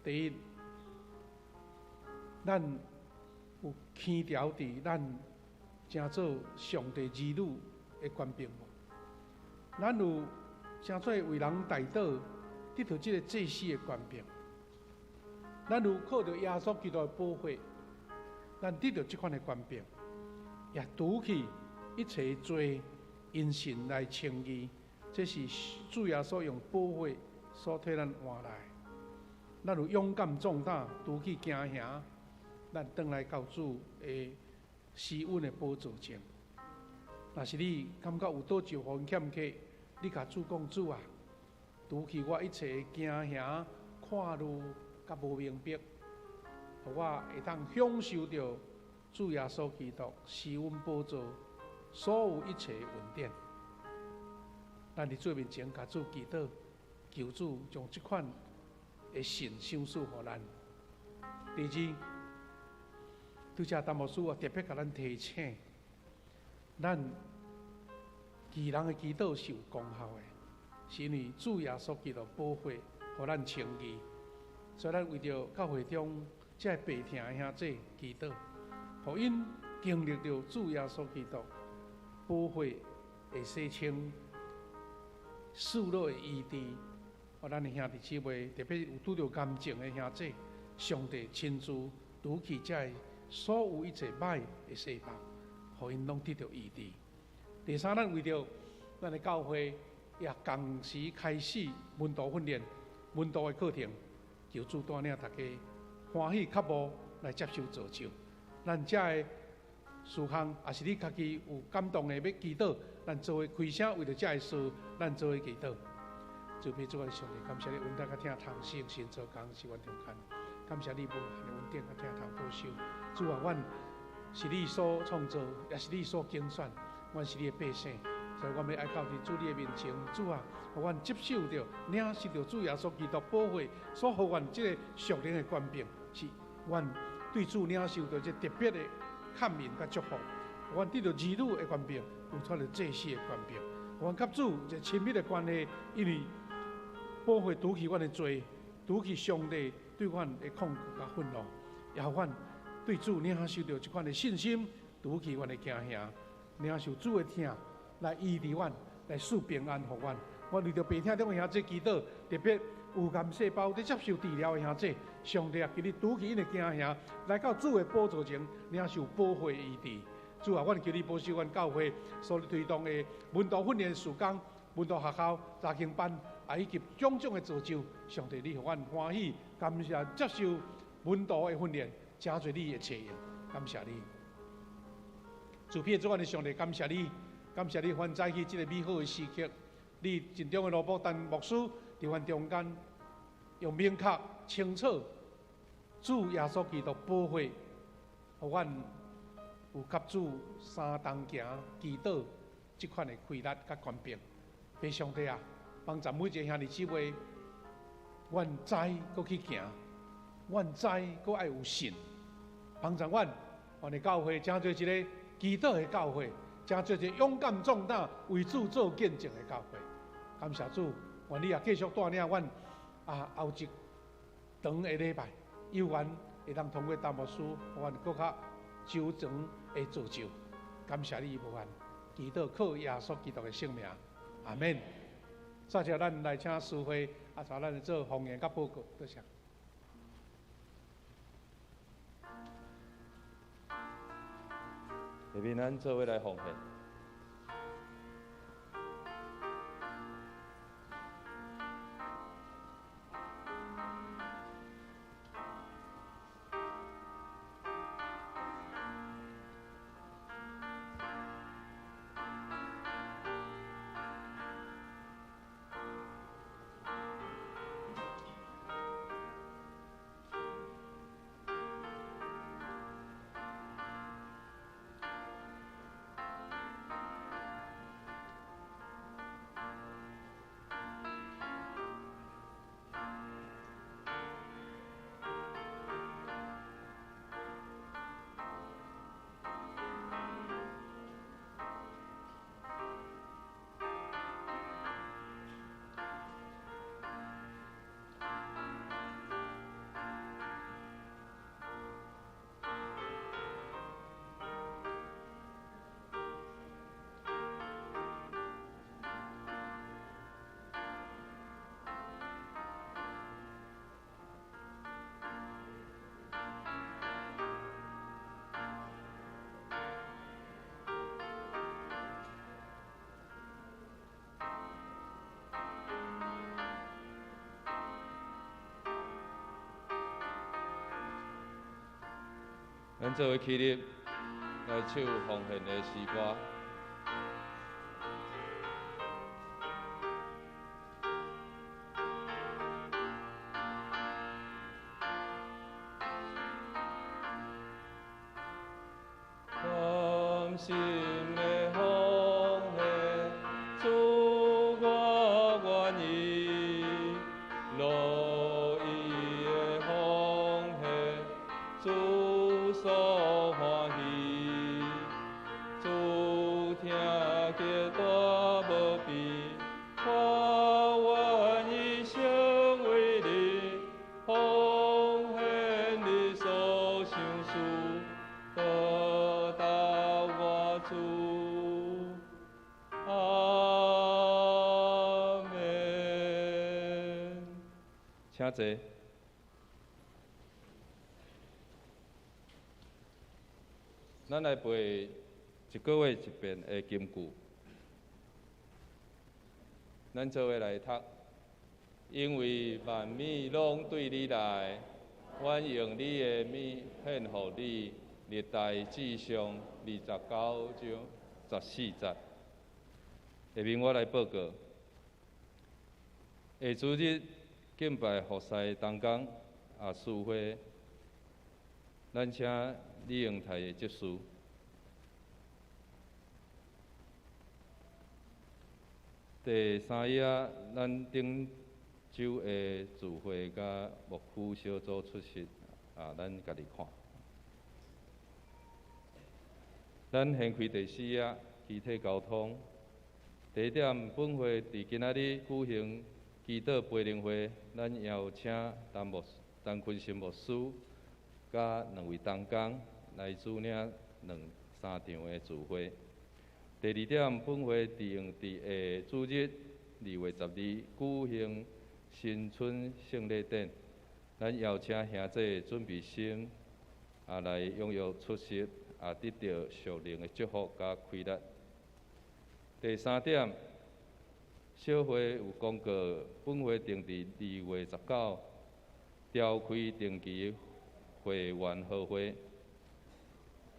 第一，咱有牽牢佇咱成做上帝兒女的權柄無？咱有成做為人代禱，得著這个祭司的權柄。咱有靠著耶穌基督的寶血，咱得著這款的權柄，也除去一切罪，因信來稱義。這是主耶穌用寶血所替咱換來。咱有勇敢壯膽，除去驚嚇，咱轉來到主的施恩的寶座前。若是你感覺有佗一部分欠缺，你共主講，主啊，除去我一切的驚嚇、看慮佮無明白，予我會當享受著主耶穌基督施恩寶座所有一切的恩典。咱佇主面前共主祈禱，求主將這款的信賞賜予咱。第二，拄才陳牧師也特別共咱提醒，咱義人的祈禱是有功效的，是因為主耶穌基督寶血予咱稱義，所以咱為著教會中這个病疼的兄弟祈禱，予𪜶經歷著主耶穌基督寶血的洗清、賜落的醫治，予咱的兄弟姊妹，特別有拄著癌症的兄弟，上帝親自除去這个所有一切歹的細胞，予𪜶攏得著醫治。第三，咱為著咱的教會也仝時開始門徒訓練、門徒的課程，求主帶領大家歡喜渴慕來接受造就。咱遮的事項，也是你家己有感動的欲祈禱，咱做伙開聲為著遮的事，咱做伙祈禱。主庇主，阮上帝，感谢你恩待佮疼通使用神做工是阮中间，感谢你无限的恩典佮疼通保守。主啊，阮是你所创造，也是你所拣选，阮是你的百姓，所以阮欲来到伫主你的面前。主啊，予阮接受著、领受著主耶稣基督宝血所予阮这个属灵的权柄，是阮对主领受著这特别的看面佮祝福。阮得著儿女的权柄，有脱著祭司的权柄。阮佮主有一个亲密的关系，因为宝血除去阮的罪，除去上帝对阮的控告佮愤怒，也予阮对主领受著这款的信心，除去阮的惊吓，领受主的疼来医治阮，来赐平安予阮。我为著病痛中的兄弟祈祷，特别有癌细胞伫接受治疗的兄弟，上帝啊，求你除去𪜶的惊吓，来到主的宝座前，领受宝血医治。主啊，阮求你保守阮教会所推动的门徒训练事工、门徒学校、查经班，啊，以及种种的造就。上帝，你予阮欢喜，感谢接受门徒的训练，诚济你的册用，感谢你。慈悲主，阮的上帝，感谢你，感谢你，阮早起这个美好的时刻，你尽忠的奴仆陈牧师伫阮中间，用明确清楚主耶稣基督宝血，予阮有佮主相同行祈祷这款的气力佮权柄。父上帝啊，帮助每一个兄弟姊妹，阮知阁去行，阮知阁爱有信，帮助阮，阮的教会成做一个祈祷的教会，成做一个勇敢壮胆为主做见证的教会。感谢主，愿你也继续带领阮啊，后一长的礼拜，有缘会当通过陈牧师，予阮阁较周全的造就。感谢你无限，祈祷靠耶稣基督的圣名，阿们。接着咱来请司会，啊，带咱来做方言佮报告，多谢。下面咱做伙来奉献。咱做伙起立来唱奉献的诗歌。甘心的奉献，主我愿意，乐意的奉献，主所欢喜。主听见大无比，我愿意成为你奉献你所赏赐，得到我主。阿们。请坐。咱来背一个月一遍的金句，咱做伙来读。因为万物拢对你来，阮用你的物献予你。历代志上29章14节。下面我来报告，下主日敬拜服侍同工啊，司会，咱请李永泰的执事。第三页，咱顶周的聚会佮牧区小组出席，啊，咱家己看。咱掀开第四页，肢体沟通。第一点，本会伫今仔日举行祈祷培灵会，咱邀请陈牧陈坤成牧师佮两位同工来主领两三场的聚会。第二点，本会伫用伫下主日2月12举行新春圣礼典，咱邀请兄弟准备心啊来踊跃出席，啊得到属灵的祝福佮开力。第三点，小会有公告，本会定伫2月19召开定期会员合会。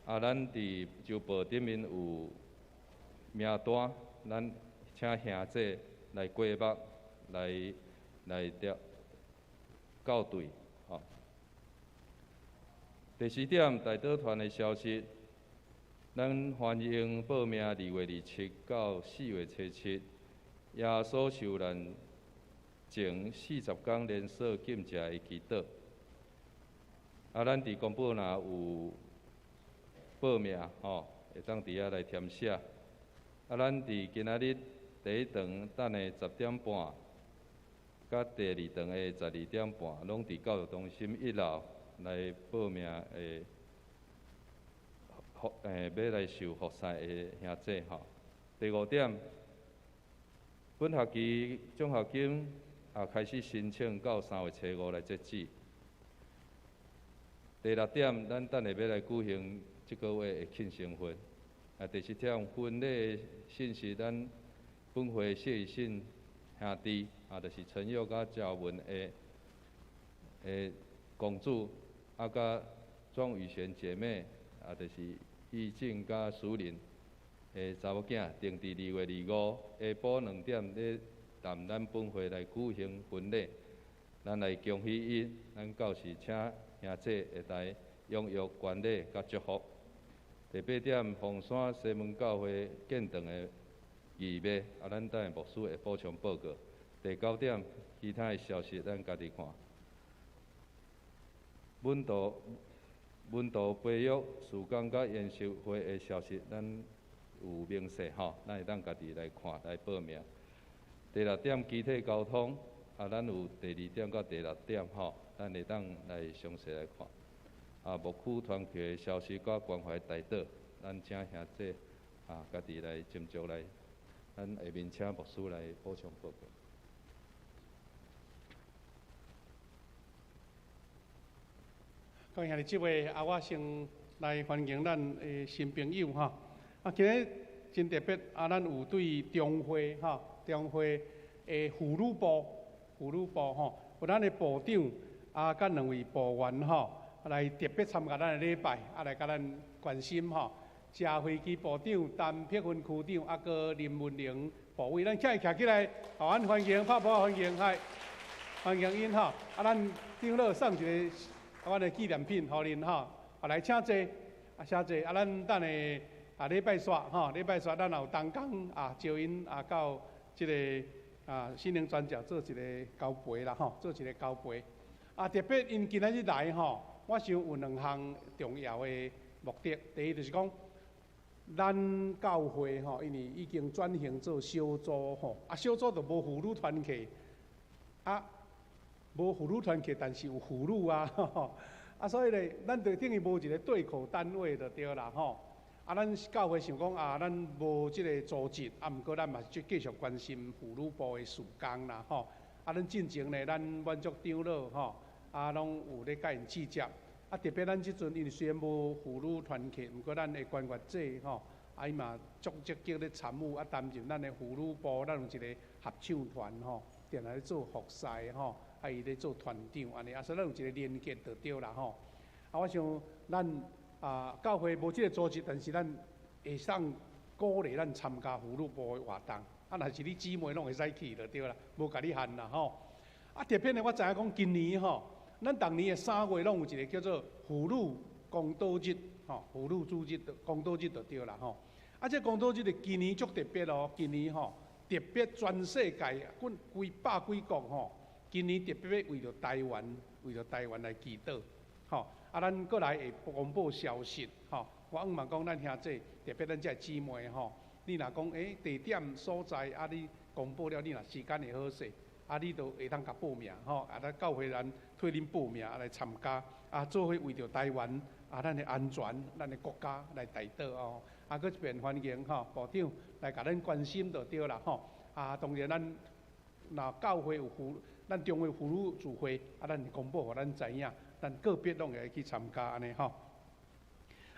啊，咱伫周报顶面有名单，咱请兄弟来过目，来来调校对，吼。第四点，代祷团的消息，咱欢迎报名2月27到4月27，耶稣受难前40天连续禁食的祈祷。啊，咱伫公布若有报名，吼，会当伫遐来填写。啊，咱伫今仔日第一堂等下10点半，佮第二堂的12点半，拢伫教育中心一楼来报名的，欲来受服侍的兄弟吼。第五点，本学期奖学金也开始申请到3月初5来截止。第六点，咱等下欲来举行这个月的庆生会。啊，第七点，婚礼的信息，咱本会谢以信兄弟，啊，就是陈佑佮嘉文的公主，啊，佮庄雨璇姐妹，啊，就是易静佮淑玲的查某囝，定伫2月25下晡2点咧，踮咱本会来举行婚礼，咱来恭喜𪜶，咱到时请兄弟会来踊跃观礼佮祝福。第八点，凤山西门教会建堂的预备，啊，咱等下牧师会补充报告。第九点，其他的消息咱家己看。门徒培育事工佮研习会的消息，咱有明细吼，咱会当家己来看来报名。第六点，肢体沟通，啊，咱有第二点到第六点吼，咱会当来详细来看。啊，牧区团契的消息佮关怀代祷，咱请兄弟啊，家己来斟酌来。咱下面请牧师来补充报告。各位兄弟姊妹，啊，我先来欢迎咱的新朋友吼。啊，今日真特别，啊，咱有对中会吼，中会的妇女部，妇女部吼，有咱的部长啊，佮两位部员吼，来特别参加咱的礼拜，啊，来佮咱关心吼。谢慧基部长、陈碧芬区长，啊，阁林文玲部委，咱请伊徛起来，予阮欢迎，拍鼓欢迎，嗨，欢迎𪜶吼。啊，咱长老送一个阮的纪念品予恁吼，啊，来请坐，啊，请坐，啊，咱等下啊礼拜煞吼，礼拜煞咱也有同工啊，招𪜶啊到这个啊新灵专教做一个交陪啦吼，做一个交陪。啊，特别𪜶今仔日来吼，我想有两项重要的目的。第一就是讲，咱教会吼，因为已经转型做小组吼，啊小组就无妇女团契，啊无妇女团契，但是有妇女啊，啊所以咧，咱就等于无一个对口单位就对啦吼。啊，咱教会想讲啊，咱无这个组织，啊，毋过咱嘛是继续关心妇女部的事工啦吼。啊，咱进前咧，咱满足长老吼，啊，拢有咧佮𪜶接触。啊，特别咱这阵因为虽然无妇女团契，毋过咱的关怀者吼，啊，伊嘛足积极咧参与，啊，担任咱的妇女部，咱有一个合唱团吼，定来咧做服侍吼，啊，伊咧做团长按呢，啊，所以咱有一个连结就对啦吼。啊，我想咱啊，教会无这个组织，但是咱会当鼓励咱参加妇女部的活动，啊，若是你姊妹攏會使去就對啦，無共你限啦吼。啊，特別呢，我知影講今年吼，咱逐年的3月攏有一個叫做婦女公禱日，吼，婦女主日、公禱日就對啦吼。啊，這公禱日的今年足特別哦，今年吼特別全世界，阮幾百幾國吼，今年特別為著台灣，為著台灣來祈禱，吼。啊，咱閣來會公布消息，吼。我向望講咱兄弟，特別咱這姊妹吼，你若講地點所在啊，你公布了，你若時間會好勢，啊，你就會當共報名吼，啊，咱教會人替恁報名來參加，啊，做伙為著台灣啊，咱的安全，咱的國家來代禱哦。啊，閣一遍歡迎吼部長來共咱關心就對啦吼。啊，當然咱若教會有婦，咱中會婦女聚會，啊，咱公布予咱知影，咱個別攏會去參加按呢吼。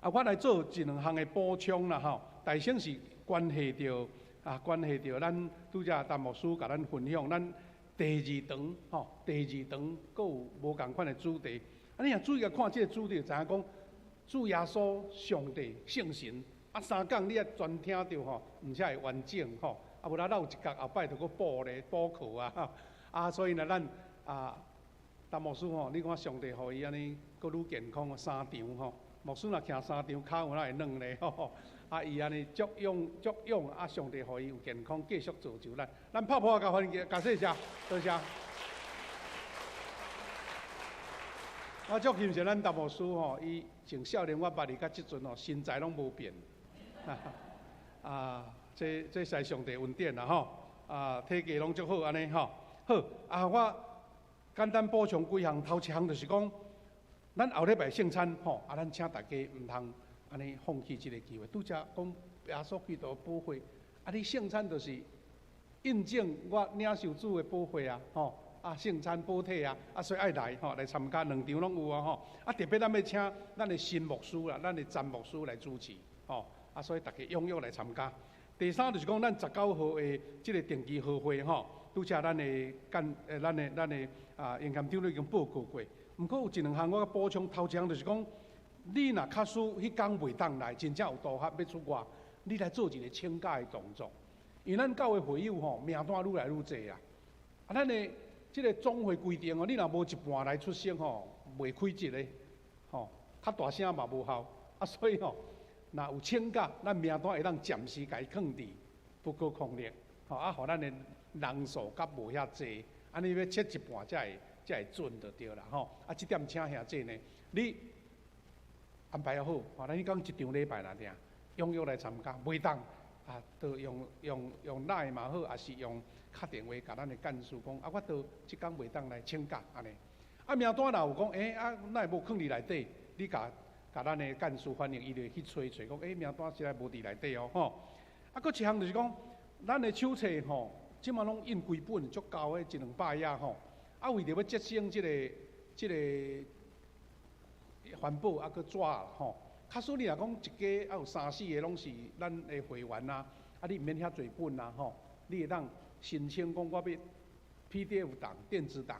啊，我來做一兩項的補充啦吼。大先是關係著啊，關係著咱拄才陳牧師共咱分享，咱第二堂吼，第二堂閣有無仝款的主題。啊，你若注意共看這個主題，就知影講主耶穌、上帝、聖神，啊，三講你愛全聽著吼，毋才會完整吼。啊，無咱漏一角，後擺著閣補咧補課啊。啊，所以呢，咱啊，陳牧師吼，你看上帝予伊按呢閣愈健康，三場吼。牧師若徛三場，跤有哪會軟咧？吼！啊，伊按呢足勇足勇，啊，上帝予伊有健康，繼續造就咱。咱拍噗仔共歡迎，共謝謝，多謝。我足欣賞咱陳牧師吼，伊從少年我捌伊到這陣吼，身材攏無變。啊，這這是上帝恩典啦吼！啊，體格攏足好按呢吼。好，啊，我簡單補充幾項，頭一項就是講。咱後禮拜聖餐吼，啊，咱請大家毋通按呢放棄這个機會。拄才講耶穌基督寶血，啊，你聖餐就是印證我領受主的寶血啊，吼，啊，聖餐寶體啊，啊，所以愛來吼來參加，兩場攏有啊吼。啊，特別咱欲請咱的新牧師啦，咱的詹牧師來主持，吼，啊，所以大家踴躍來參加。第三就是講，咱19號的這个定期合會吼，拄才咱的幹，咱的咱的啊，營業長都已經報告過。毋過有一兩項，我閣補充。頭一項就是講，你若假使彼工袂當來，真正有途合欲出外，你來做一個請假的動作。因為咱教會會友吼，名單愈來愈濟啊。啊，咱的這个總會規定哦，你若無一半來出席吼，袂開這个，吼，較大聲嘛無效。啊，所以吼，若有請假，咱名單會當暫時共伊囥佇不可抗力，吼啊，予咱的人數較無遐濟，按呢欲切一半才會。才會準就對啦吼，啊，這點請兄弟呢，你安排好，吼，咱彼工一場禮拜爾爾，踴躍來參加，袂當啊，就用用用 LINE 嘛好，抑是用敲電話共咱的幹事講，啊，我都這工袂當來請假按呢。啊，名單若有講，欸，啊，哪會無囥佇內底？你共共咱的幹事反映，伊就會去揣揣講，欸，名單實在無佇內底哦，吼。啊，閣一項就是講，咱的手冊吼，這馬攏印幾本，足夠的一兩百頁吼。啊，為著欲節省這个、這个環保啊，閣紙吼。假使你若講一家啊有三四个攏是咱的會員啊，啊，你毋免遐濟本啊吼。你會當申請講我欲 PDF 檔、電子檔，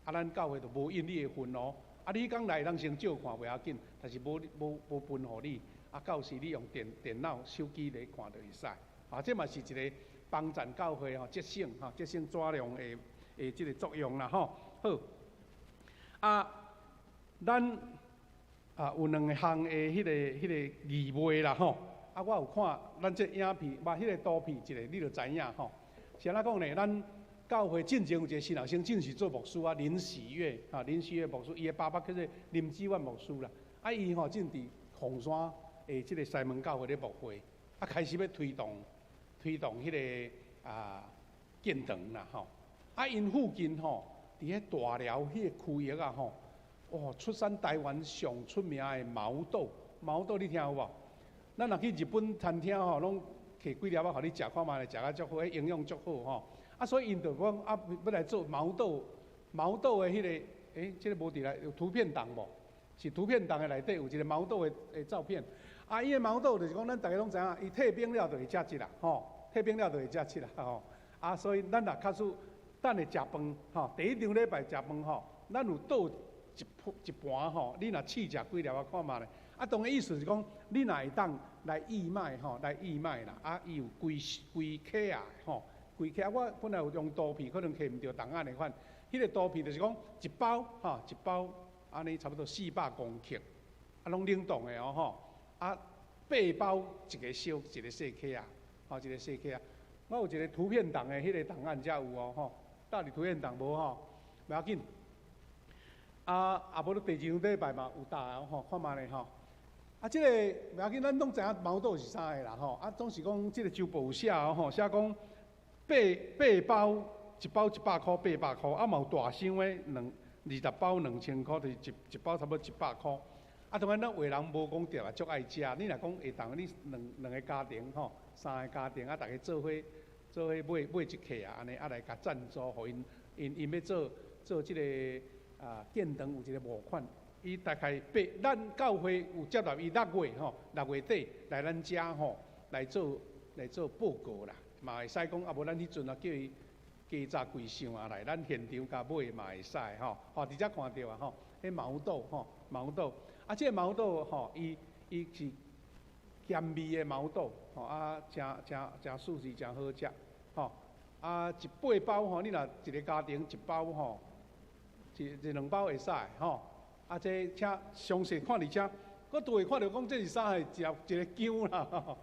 啊，咱教會就無印你的份哦。啊，你彼工來會當先借看袂要緊，但是無無無分予你。啊，到時你用電電腦、手機來看就會使。啊，這嘛是一个幫贊教會吼節省吼節省紙量的。的這个作用啦吼，好，啊，咱啊有兩項的彼个彼个義賣啦吼，啊，我有看咱這影片，無彼个圖片一个，你就知影吼。是按怎講呢？咱教會進前有一個新學生，正是做牧師啊，林喜悅啊，林喜悅牧師，伊的爸爸叫做林志遠牧師啦。啊，伊吼正佇鳳山的這个西門教會咧牧會，啊，開始欲推動推動彼个啊建堂啦吼。啊，𪜶附近吼，佇彼大寮彼个區域啊吼，哇，出產台灣上出名的毛豆，毛豆你聽有無？咱若去日本餐廳吼，攏摕幾粒仔，予你食看覓咧，食甲足好，彼營養足好吼。啊，所以𪜶就講啊，欲來做毛豆，毛豆的彼个，欸，這个無佇內有圖片檔無？是圖片檔的內底有一個毛豆的的照片。啊，伊的毛豆就是講，咱逐家攏知影，伊退冰了就會食這啦，吼，退冰了就會食這啦，吼。啊，所以咱若假使等下食飯吼，第一場禮拜食飯吼，咱有倒一盤一盤吼，你若試食幾粒仔看覓咧，啊，當然意思是講，你若會當來義賣吼，來義賣啦。啊，伊有規規克啊，吼，規克啊。我本來有用圖片，可能摕毋著檔案的款。彼個圖片就是講一包吼，一包按呢差不多400公克，啊，攏冷凍的哦吼。啊，八包一個小一個細克啊，吼，一個細克啊。我有一個圖片檔的彼個檔案才有哦吼，佗佇圖片檔無吼，袂要緊。啊，啊無你第二禮拜嘛有答哦吼，看覓咧吼。啊，這個袂要緊，咱攏知影毛豆是啥个啦吼。啊，總是講這個周報有寫哦吼，寫講八八包一包100箍，800箍。啊，嘛有大箱的兩20包2000箍，就是一一包差不多100箍。啊，當然咱華人無講著啊，足愛食。你若講會當，你兩兩个家庭吼，三个家庭啊，逐家做伙做伙買買一客啊，按呢啊來共贊助，予𪜶𪜶𪜶欲做做這個啊建堂有一個募款。伊大概八，咱教會有接納伊六月吼，六月底來咱遮吼來做來做報告啦，嘛會使講啊，無咱彼陣啊叫伊加早幾箱啊來，咱現場共買嘛會使吼。吼，佇遮看著啊吼，彼毛豆吼，毛豆，啊，這个毛豆吼，伊伊是鹹味的毛豆吼，啊，誠誠誠舒適，誠好食吼。啊，一八包吼，你若一个家庭一包吼，一一兩包會使吼。啊，這請詳細看佇遮，閣拄會看著講這是啥個一一个薑啦，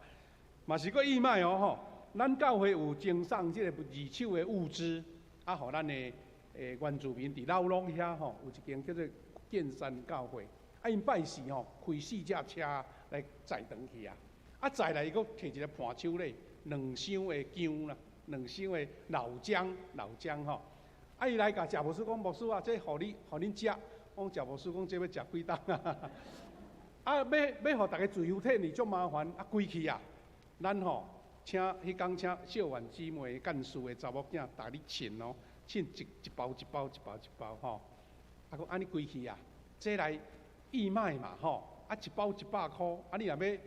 嘛是閣義賣哦吼。咱教會有贈送這个二手的物資，啊，予咱的原住民佇老攏遐吼，有一間叫做建山教會，啊，𪜶拜四吼開四隻車來載轉去啊，啊載來伊閣提一个伴手禮，兩箱的薑啦，兩箱的老薑，老薑吼，啊，伊來共謝牧師講，牧師啊，這予你，予恁食。講食牧師講這欲食幾冬啊？啊，欲欲予逐家自由體呢，足麻煩啊，規氣啊！咱吼請彼工請小婉姊妹幹事的查某囝，逐日稱哦，稱一一包一包一包一包吼。啊，講按呢規氣啊，這來義賣嘛吼，啊一包100箍，啊你若欲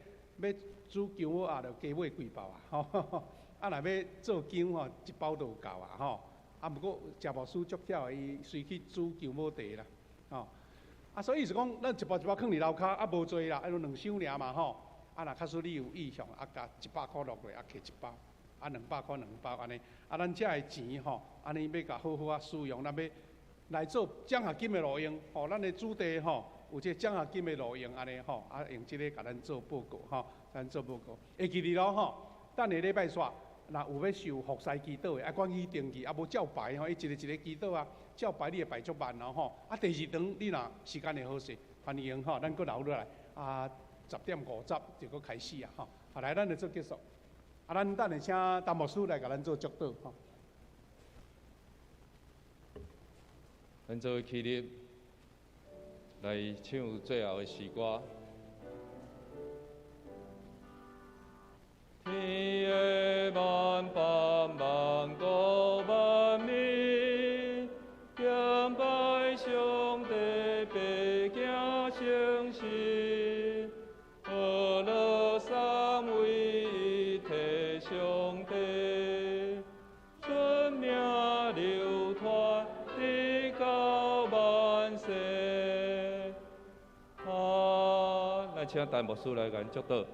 欲煮薑母鴨，就加買幾包啊吼。啊若欲做薑吼，一包就有夠啊吼。啊，毋過食牧師足巧的，伊隨去煮薑母茶啦。吼，啊，所以是講，咱一包一包囥佇樓跤，啊，無濟啦，啊，兩箱爾嘛吼。啊，若假使你有意向，啊，共100箍落去，啊，摕一包，啊，200箍兩包按呢。啊，咱遮的錢吼，按呢欲共好好仔使用，咱欲來做獎學金的路用，吼，咱的主題吼，有這個獎學金的路用按呢吼，啊，用這個共咱做報告吼，咱做報告。會記得囉吼，等下禮拜煞，若有欲受服侍祈禱的，啊，趕緊去登記，啊，無照排吼，伊一个一个祈禱啊。照排你會排足慢哦吼，啊，第二場你若時間會好勢，歡迎吼，咱閣留落來，啊，10點50就閣開始啊吼，啊來，咱就做結束，啊，咱等下請陳牧師來共咱做祝禱吼。咱做伙起立，來唱最後的詩歌。天的萬邦萬國萬民，敬拜上帝，百行誠實，呵咾三位一體上帝，尊名流傳直到萬世。啊，來請陳牧師來共祝禱。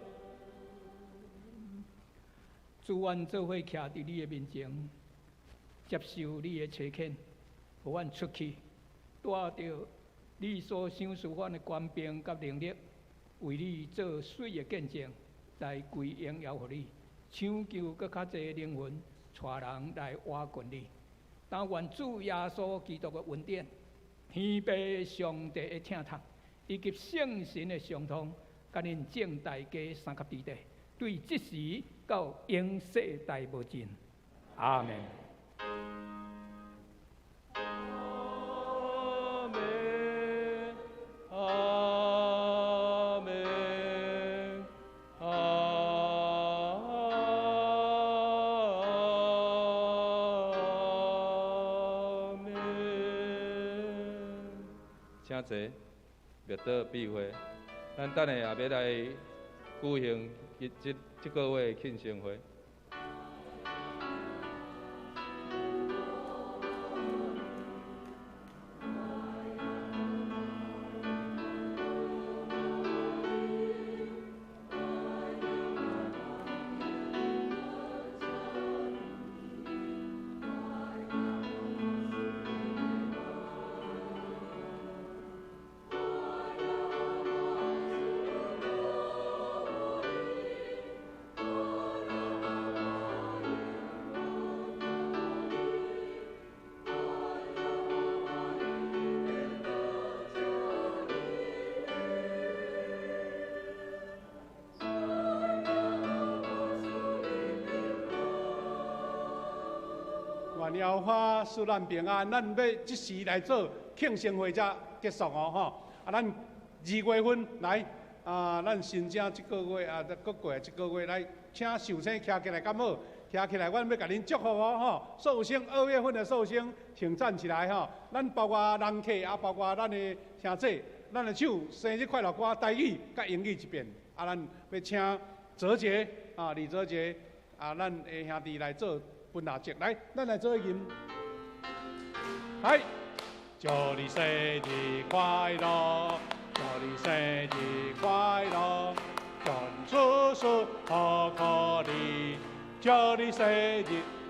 主，阮做伙徛佇你的面前，接受你的差遣，予阮出去，帶著你所賞賜阮的權柄佮能力，為你做水的見證，來歸榮耀予你，搶救閣較濟靈魂，帶人來倚近你。但願主耶穌基督的恩典、天父上帝的疼痛，以及聖神的相通，佮恁眾大家三及弟弟，對這時到永世代無盡。阿們。阿們，阿們，阿們。請坐，默禱闭會。咱等下也欲來舉行這這个月的慶生會。願耶和華賜咱平安，咱欲這時來做慶生會才結束哦吼。啊，咱二月份來啊，咱申請這個月啊，閣過來這個月來請壽星徛起來敢好？徛起來，阮欲共恁祝福哦吼。壽星二月份的壽星，請站起來吼。咱包括人客啊，包括咱的兄弟，咱來唱生日快樂歌，台語佮英語一遍。啊，咱欲請哲傑啊，李哲傑啊，咱的兄弟來做分蠟燭，來，咱來做吟。來，祝你生日快樂，祝你生日快樂，願主賜福予你，祝你生日，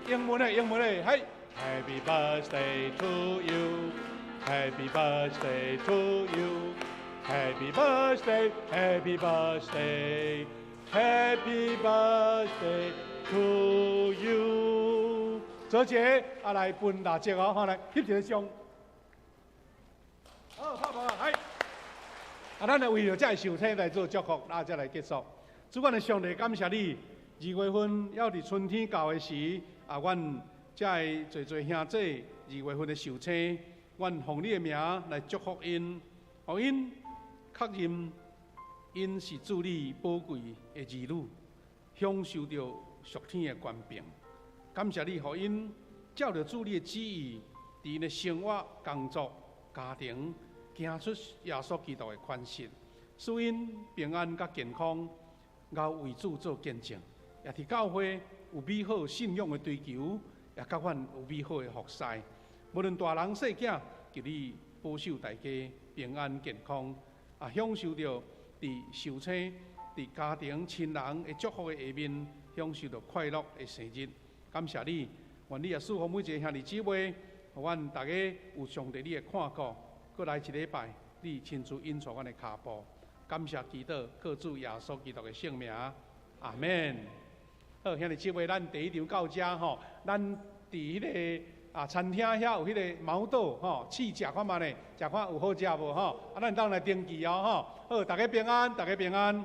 英文的，英文的，嘿，Happy birthday to you，Happy birthday to you，Happy birthday，Happy birthday，Happy birthday to you。哲傑，啊來分蠟燭哦，好來翕一个相。好，拍拍，來。啊，咱來為著這个壽星來做祝福，啊，才來結束。主，阮的上帝，感謝你。二月份猶佇春天到的時，啊，阮遮的濟濟兄弟二月份的壽星，阮奉你的名來祝福𪜶，予𪜶確認𪜶是主你寶貴的兒女，享受著屬天的權柄。感謝你，予𪜶照著主你的旨意，佇𪜶的生活、工作、家庭，行出耶穌基督的款式，使𪜶平安佮健康，𠢕為主做見證。也佇教會有美好信仰的追求，也佮阮有美好的服侍。無論大人細囝，求你保守大家平安健康，啊，享受著佇壽星、佇家庭親人的祝福的下面，享受著快樂的生日。感謝你，願你也賜福每一个兄弟姊妹，予阮逐家有上帝你的看顧。閣來一禮拜，你親自引帶阮的跤步。感謝祈禱，靠主耶穌基督的聖名，阿門。好，兄弟姊妹，咱第一場到遮吼，咱佇彼个啊餐廳遐有彼个毛豆吼，試食看覓咧，食看有好食無吼？啊，咱當來登記哦吼。好，大家平安，大家平安。